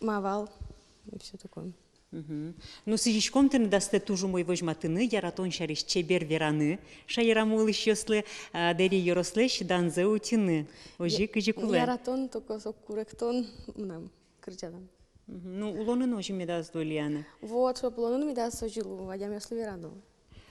ма вал, и всё такое. Мгм. Ну, сӥзиськом тыныд астэ туж умой возьматыны, яратон сярысь чебер вераны шаерамы улӥсьёслы, а, Дэри ёрослэсь данзэ утьыны. Озьы, я-, кызьы кулэ. Яратон, только со куректон мынам кырӟанам. Мгм. Ну, улонын озьы медаз луы, Лиана. Вот, чтоб улонын медаз озьы луы, адямиослы верано.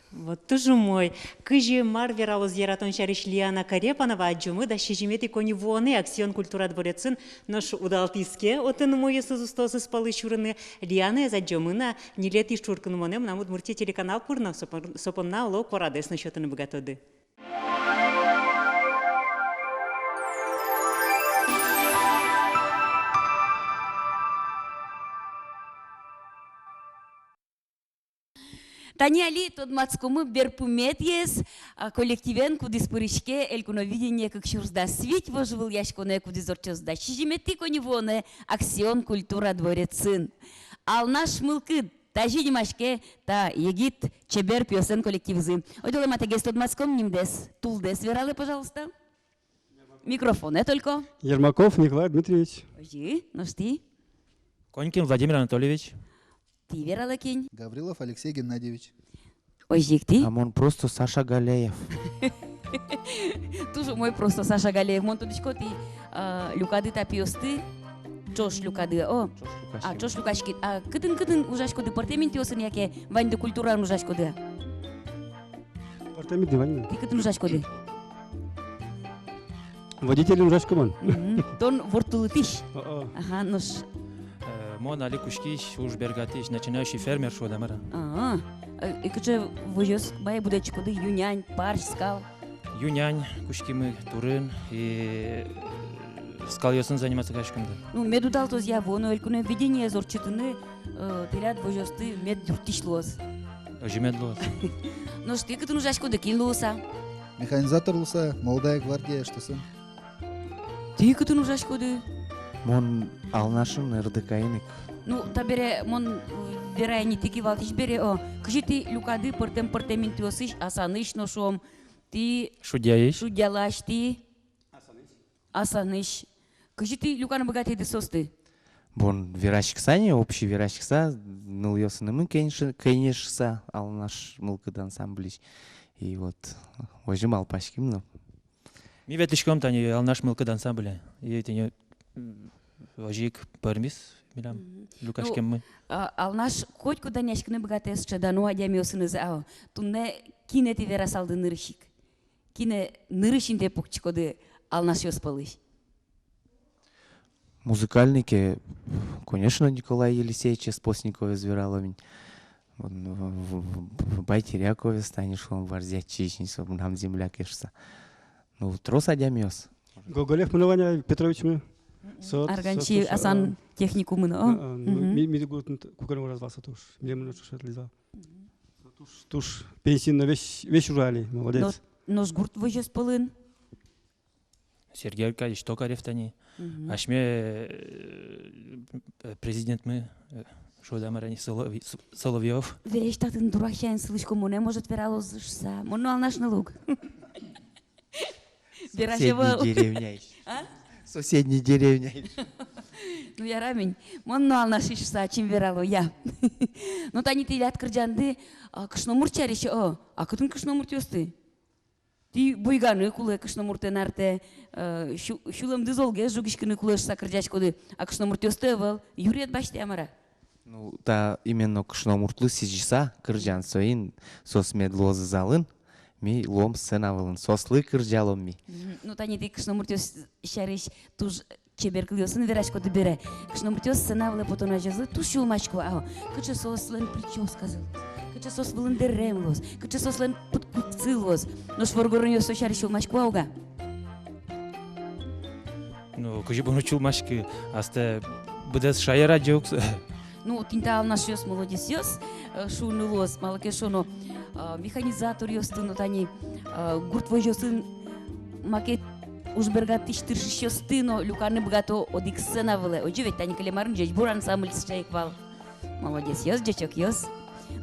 Вот, туж умой. Кызьы, мар вералоз яратон сярысь Лиана Карепанова, адӟомы дас сизьыметӥ коньывуонэ «Аксион» культура дворецын. Нош удалтӥз ке отын умоез, устоосыз пӧлы сюрыны, Лианаез адӟомы на ньылетӥ шуркынмонэ «Мынам Удмуртие» телеканал пыр но, со пон-, со понна, оло, куарадэс но сётыны быгатоды. Тани али тодматскомы берпуметӥез, а, коллективен, кудӥз пыриське «Элькуновидение кык сюрс дас вить» вожвылъяськонэ, кудӥз ортчоз дас сизьыметӥ коньывуонэ «Аксион» культура дворецын. «Алнаш мылкыд». Тазьы нимаське та егит, чебер пиослэн коллективзы. Ойдолэ матэгес тодматском, нимдэс, тулдэс вералэ, пожалуйста. Микрофонэ только. Ермаков Николай Дмитриевич. Озьы, нош тӥ? Конькин Владимир Анатольевич. Тӥ вералэ кин? Гаврилов Алексей Геннадьевич. Озьы ик тӥ? А мон просто Саша Галеев. Туж умой, просто Саша Галеев. Мон тодӥсько, тӥ, а, люкады та пиосты, ӵош люкады, о. Ӵош люкаським. А, ӵош люкаськид. А кытын, кытын ужаськоды, пӧртэм интыосын яке ваньды культураын ужаськоды? Пӧртэм инты вань. Тӥ кытын ужаськоды? Водителен ужасько мон. Мгм. Тон ворттылытӥсь? О-о. Ага, нош. Э, мон али кутскись, уж бергатӥсь, начинающий фермер шуод-а, мар-а. А, э, и кыӵе возёс бае будэтӥськоды, ю-нянь, парсь, скал? Ю-нянь кутскимы турын, и, э, скалъёсын заниматься кариськом, да. Ну, мед удалтоз-а, вуоно «Элькуновидениез» ортчытыны, э, тӥляд возёсты мед юрттӥсь луоз. Озьы мед луоз. Нош тӥ кытын ужаськоды, кин луыса? Механизатор луыса, «Молодая гвардия» эштосын. Тӥ кытын ужаськоды? Мон Алнашын, РДК-ын ик. Ну, табере мон, э, верай ини, тӥ кивалтӥсь бере, о, кызьы тӥ люкады пӧртэм-пӧртэм интыосысь, Асанысь но, шуом, тӥ... Шудьяысь. Шудьялась, тӥ... Асанысь. Кызьы тӥ люканы быгатӥды соосты? Бон вераськыса ни, общий вераськыса, нылъёсынымы кенеш-, кенешыса, «Алнаш мылкыд» ансамбльысь. И вот, озьы малпаським но. Ми ветлӥськом тани «Алнаш мылкыд» ансамбле. И тани, м, озьы ик пӧрмиз милям, мгм, люкаськеммы. Ну, а, Алнаш котькуд данъяськыны быгатэ сыӵе дано адямиосыныз, а, туннэ кинэ тӥ верасалды нырысь ик? Кинэ нырысь интые пуктӥськоды Алнашъёс пӧлысь? Музыкальный ке, конечно, Николай Елисеевичез, Постниковез вералом ини. Вот, ну, в-, в-, в-, Байтеряковез, тани шуом, варзи ачиз ини, со мынам земляк шуса. Ну, трос адямиос. Гоголев мынам вань, Петрович мынам. Со, со, Арганчи, со, со, Асан, а, техникумын, о? А, а, ну, мгм, ми, ми гуртын т-, куке но ужаз вал со туж. Милемын но ӵош ветлӥз вал. Мгм. Со туж, туж пенсиын но весь, весь ужа али, молодец. Но, нош гурт возёс пӧлын? Сергей Аркадьевич Токарев тани. Мгм. Асьме, э, президентмы, э, шуод-а, мар-а ни, Соловь-, С-, Соловьёв. Весь татын дурак сямен сылӥсько, монэ, может, вералозы шуса. Мон но Алнаш ныл ук. Веразе вал. Соседней деревняысь. А? Соседней деревняысь. Ну, яра мынэ, мон но Алнашысь шуса ачим верало, я. Ну, тани тӥляд кырӟанды, а, кышномурт сярысь, о, а кытын кышномуртъёсты? Тӥ буйганы кулэ кышномуртэн артэ, э, сю-, сюлэмды золгес жугиськыны кулэ шуса кырӟаськоды, а кышномуртъёсты ӧвӧл, юрет басьтэ-а, мар-а? Ну, та именно кышномуртлы сӥзьыса кырӟан, соин соос мед луозы залын, ми луом сцена вылын, соослы кырӟалом ми. Мгм. Ну, тани тӥ кышномуртъёс сярысь туж чебер кылъёсын вераськоды бере. Кышномуртъёс сцена вылэ потон азьло туж сюлмасько, а, кыӵе соослэн причёсказы луоз, кыӵе соос вылын дэрем луоз, кыӵе соослэн пыдкутсы луоз. Нош воргоронъёс со сярысь сюлмасько-а, уг-а? Ну, кызьы бон уд сюлмаськы, астэ быдэс шаер адӟе ук со. Ну, тӥни та алнашъёс молодецъёс, э, шуыны луоз, малы ке шуоно, э, механизаторъёсты но, тани, э, гурт возьёсын маке уж бергатӥсь тыршисьёсты но люканы быгато одӥг сцена вылэ. Озьы ведь, тани кылем арын «Ӟечбур» ансамбль сыӵе ик вал. Молодецъёс, ӟечокъёс.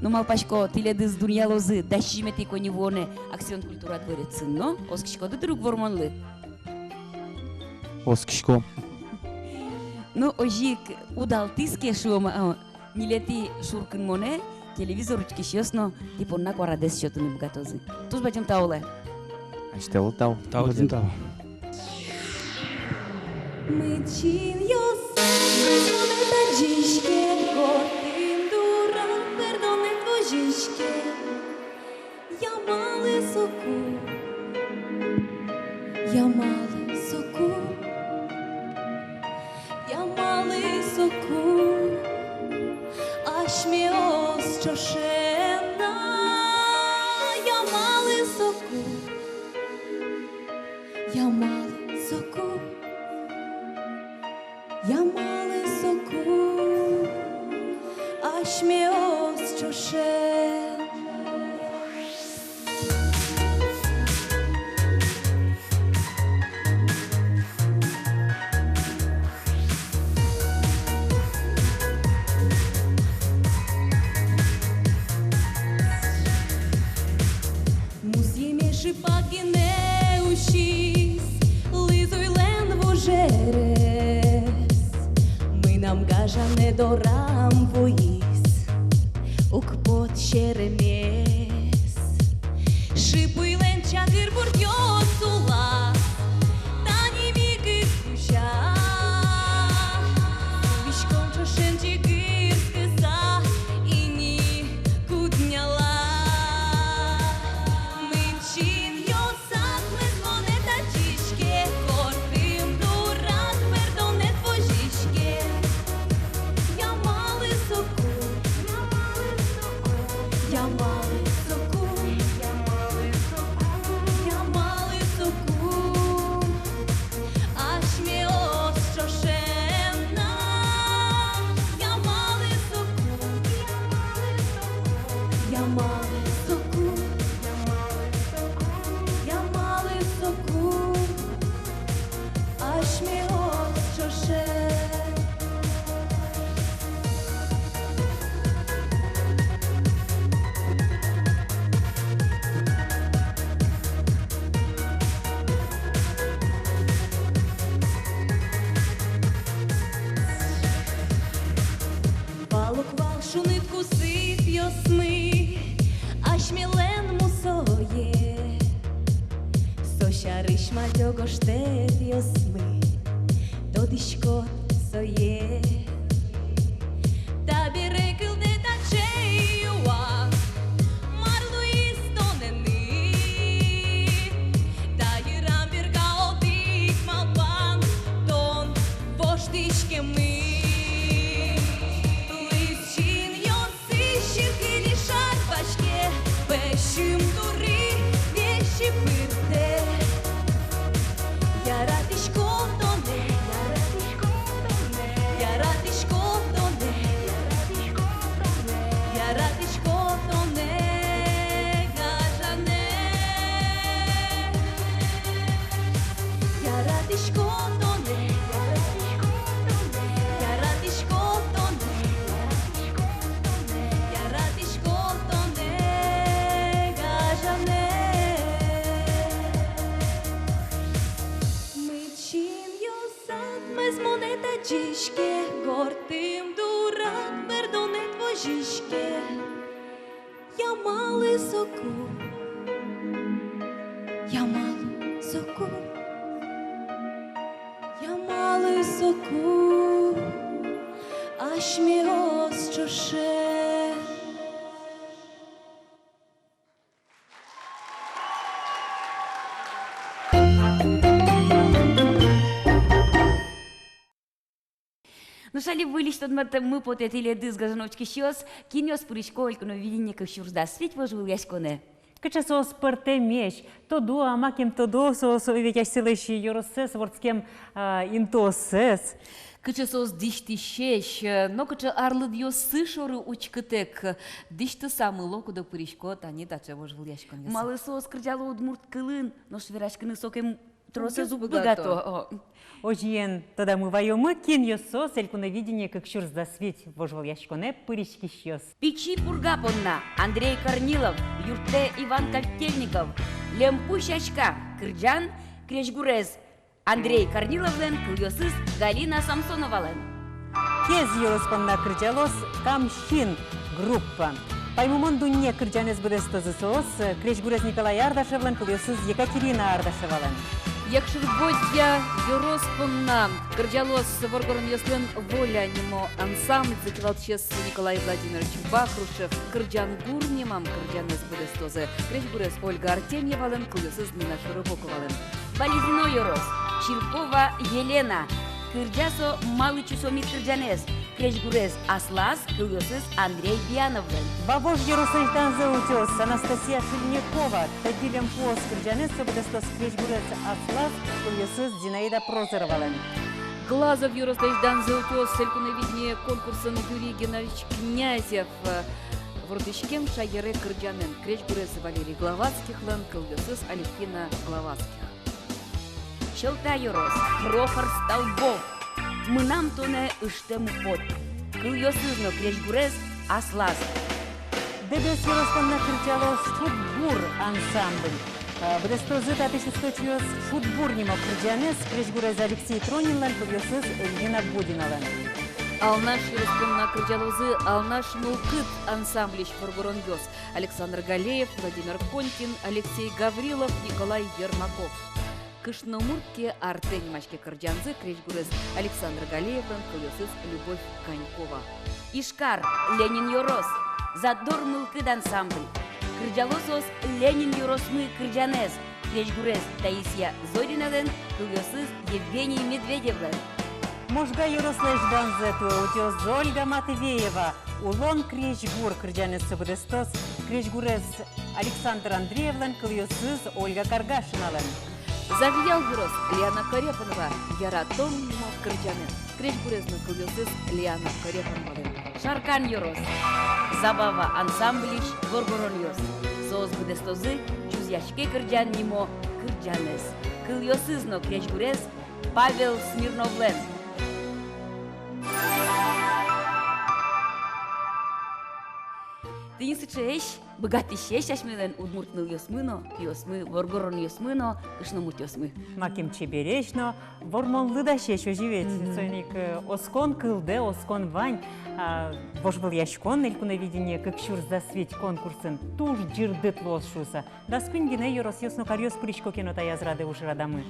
Ну, малпасько, тӥледыз дунъялозы дас сизьыметӥ коньывуонэ «Аксион» культура дворецын но. Оскиськоды дыр ук Вормонлы? Оскиськом. Ну, озьы ик удалтӥз ке, шуом, а, ньылетӥ шуркынмонэ телевизор учкисьёс но тӥ понна куарадэс сётыны быгатозы. Туж бадӟым тау улэ. Асьтэлы тау. Тау. Бадӟым тау. Мынчинъёс сакмыз монэ татчыозь ке, коркын дурад бӧрдонэд возиське. Я малы соку, я малы соку, я малы соку асьмеос ӵошен на, я малы соку, я малы соку, я малы соку асьмеос ӵошен. Мусъеме шыпак гинэ усиз лызуйлэн вужерез. Мынам гажанэ дорам вуиз уг пот серемес. Шыпуйлэн чагыр бурдъёс улаз тани ми кыз кузя. Виськом ӵошен ӟыгырскыса ини кудняла. Мынчинъёс сакмыз монэ татчыозь ке, коркын дурад бӧрдонэд возиське. Я малы соку, я малы соку, я малы соку, я малы соку асьмеос ӵошен на, я малы соку, я малы соку, я малы соку асьмеос ӵошен. Вал ук вал шуныт кусыпъёсмы асьмелэн мусое. Со сярысь мадё гожтэтъёсмы, тодӥськод сое. Табере кылдэ таӵе юан: мар луиз тонэны? Та йырам берга одӥг малпан: тон воштӥськемын. Лыз синъёс сӥзьыл кыли шарпаське, пӧсьым тури весь пыртэ. Яратӥсько тонэ, яратӥсько. Эз монэ адӟиське, гортым дурак бӧрдонэд возиське. Я малы соку, я малы соку, я малы соку асьмеос ӵошен. Нош али выльысь тодматэммы потэ тӥледыз, гажано учкисьёс, кинъёс пырисько «Элькуновидение кык сюрс дас вить» вожвылъяськонэ. Кыӵе соос пӧртэмесь, тодо-а, макем тодо соос ведь асьсэлэсь ёроссэс, вордскем, а, интыоссэс. Кыӵе соос дӥсьтӥсесь, э, но кыӵе арлыдъёссы шоры учкытэк, э, дӥсьтыса мыло-кыдо пырисько тани таӵе вожвылъяськонъёсы. Малы соос кырӟало удмурт кылын, нош вераськыны сокем тросэз уг быгато. О. Озьыен, тодамы ваёмы, кинъёс соос «Элькуновидение кык сюрс дас вить» вожвылъяськонэ пыриськисьёс. «Пичи Пурга понна» Андрей Корнилов, юрттэ Иван Котельников, «Лемпу сяська» кырӟан, крезьгурез Андрей Корниловлэн, кылъёсыз Галина Самсоновалэн. Кез ёрос понна кырӟалоз «Кам син» группа. «Паймымон дунне» кырӟанэз быдэстозы соос, крезьгурез Николай Ардашевлэн, кылъёсыз Екатерина Ардашевалэн. Якшур-Бӧдья ёрос понна кырӟалоз воргоронъёслэн «Воля» нимо ансамбльзы, кивалтӥсез Николай Владимирович Вахрушев. «Кырӟан гур» нимам кырӟанэз быдэстозы, крезьгурез Ольга Артемьевалэн, кылъёсыз Нина Широбоковалэн. Балезино ёрос, Чиркова Елена. Кырӟа со «Малы чусомид» кырӟанэз, крезьгурез аслаз, кылъёсыз Андрей Биановлэн. Вавож ёрослэсь данзэ утёз Анастасия Шильникова. «Тӧдьы лемпуос» кырӟанэз со быдэстоз, крезьгурез аслаз, кылъёсыз Зинаида Прозоровалэн. Глазов ёрослэсь данзэ утёз «Элькуновидение» конкурсын Юрий Геннадьевич Князев. Вордӥськем шаере кырӟанэн, крезьгурез Валерий Главатскихлэн, кылъёсыз Алевтина Главатских. Сьӧлта ёрос, Прохор Столбов. «Мынам тонэ ыштэммы пот». Кылъёсыз но крезьгурез аслаз. Дэбес ёрос понна кырӟалоз «Шудбур» ансамбль. Э, быдэстозы татысь усточиос «Шудбур» нимо кырӟанэз, крезьгурез Алексей Тронинлэн, кылъёсыз Эльвина Будиналэн. Алнаш ёрос понна кырӟалозы «Алнаш мылкыд» ансамбльысь воргоронъёс: Александр Галеев, Владимир Конькин, Алексей Гаврилов, Николай Ермаков. «Кышномурт ке артэ» нимаське кырӟанзы, крезьгурез Александр Галеевлэн, кылъёсыз Любовь Конькова. Ижкар, Ленин ёрос, «Задор мылкыд» ансамбль. Кырӟало соос «Ленин ёросмы» кырӟанэз, крезьгурез Таисия Зориналэн, кылъёсыз Евгений Медведевлэн. Можга ёрослэсь данзэ туэ утёз Ольга Матвеева. «Улон крезьгур» кырӟанэз со быдэстоз, крезьгурез Александр Андреевлэн, кылъёсыз Ольга Каргашиналэн. Завьял ёрос, Лиана Корепанова, «Яратон» нимо кырӟанэн, крезьгурез но кылъёсыз Лиана Корепановалэн. Шаркан ёрос, «Забава» ансамбльысь воргоронъёс. Соос быдэстозы «Чузъяське кырӟан» нимо кырӟанэз, кылъёсыз но крезьгурез Павел Смирновлэн. Тӥни сыӵеесь быгатӥсесь асьмелэн удмурт нылъёсмы но, пиосмы, воргоронъёсмы но, кышномуртъёсмы. Макем чебересь но вормонлы дасесь, озьы ведь. Мгм. Соин ик, э, оскон кылдэ, оскон вань, а, вожвылъяськон «Элькуновидение кык сюрс дас вить» конкурсын туж ӟырдыт луоз шуыса. Дас куинь гинэ ёросъёс но каръёс пырисько ке но таяз радэ ужрадамы.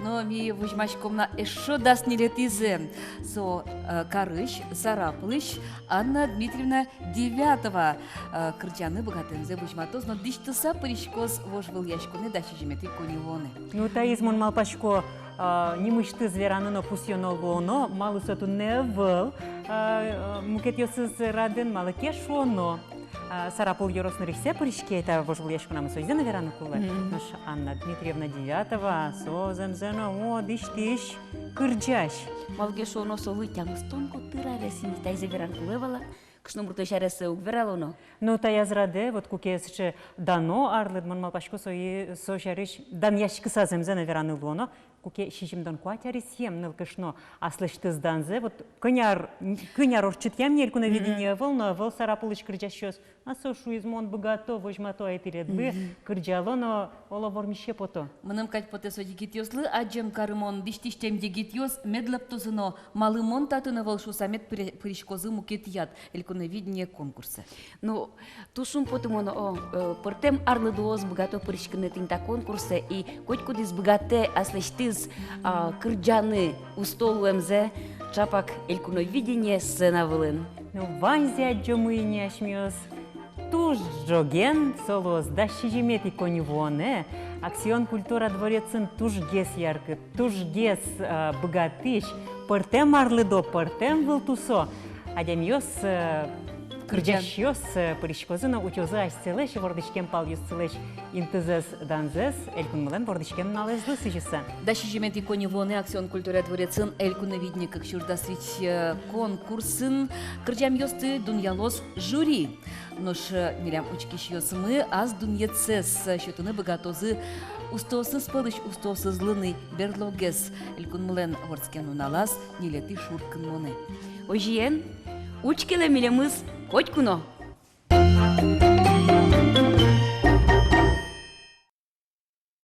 Но ми возьмаськом на эшшо дас ньылетӥзэ. Со, э, карысь, Сарапулысь Анна Дмитриевна Девятова, э, кырӟаны быгатэмзэ возьматоз но дӥсьтыса пыриськоз вожвылъяськонэ дас сизьыметӥ коньылонэ. Ну, таиз, мон малпасько, э, нимысьтыз вераны но пусъёно луоно, малы со туннэ ӧвӧл, э, э, мукетъёсыз радын, малы ке шуоно, а, Сарапул ёрос нырысьсэ пыриське та вожвылъяськонамы, соизэ но вераны кулэ. Мгм. Нош Анна Дмитриевна Девятова, со зэмзэ но, о, дӥсьтӥсь кырӟась. Малы ке шуоно, солы тямыстон котыр арес ини, таизэ вераны кулэ вал-а, кышномуртлэсь арессэ уг верало но. Но таяз радэ, вот куке сыӵе дано арлыд, мон малпасько, со и, со сярысь данъяськыса зэмзэ но вераны луоно. Куке сизьымдон куать аресъем нылкышно аслэсьтыз данзэ, вот кӧня ар, кӧня ар ортчытъям ни Элькуновидение ӧвӧл но, ӧвӧл Сарапулысь кырӟасьёс. А со шуиз: мон быгато, возьмато ай тӥледлы, кырӟало но, оло, вормисе пото. Мыным кадь потэ со егитъёслы адӟем карымон. Дӥсьтӥсьтэм егитъёс мед лэптозы но, малы мон татын ӧвӧл шуса, мед пыри-, пыриськозы мукетъя Элькуновидение конкурсэ. Ну, туж шумпотымон, о, э, пӧртэм арлыдоос быгато пыриськыны тӥни та конкурсэ, и котькудӥз быгатэ аслэсьтыз, а, кырӟаны усто луэмзэ чапак Элькуновидение сцена вылын. Ну, ваньзэ адӟомы ини асьмеос туж ӝоген. Со луоз дас сизьыметӥ коньывуонэ. «Аксион» культура дворецын тужгес яркыт, тужгес, а, быгатӥсь, пӧртэм арлыдо, пӧртэм вылтусо адямиос, э, кырӟан, кырӟасьёс, э, пыриськозы но утёзы асьсэлэсь вордӥськем палъёссылэсь интызэс, данзэс Элькунмылэн вордӥськем нуналэзлы сӥзьыса. Дас сизьыметӥ коньывуонэ «Аксион» культура дворецын «Элькуновидение кык сюрс дас вить», э, конкурсын кырӟамъёсты дунъялоз жюри. Нош, э, милям учкисьёсмы ас дунъетсэс, э, сётыны быгатозы устоосыз пӧлысь устоосызлы ни берлогес Элькунмылэн вордскем нуналаз, ньылетӥ шуркынмонэ. Озьыен, учкелэ милемыз котьку но.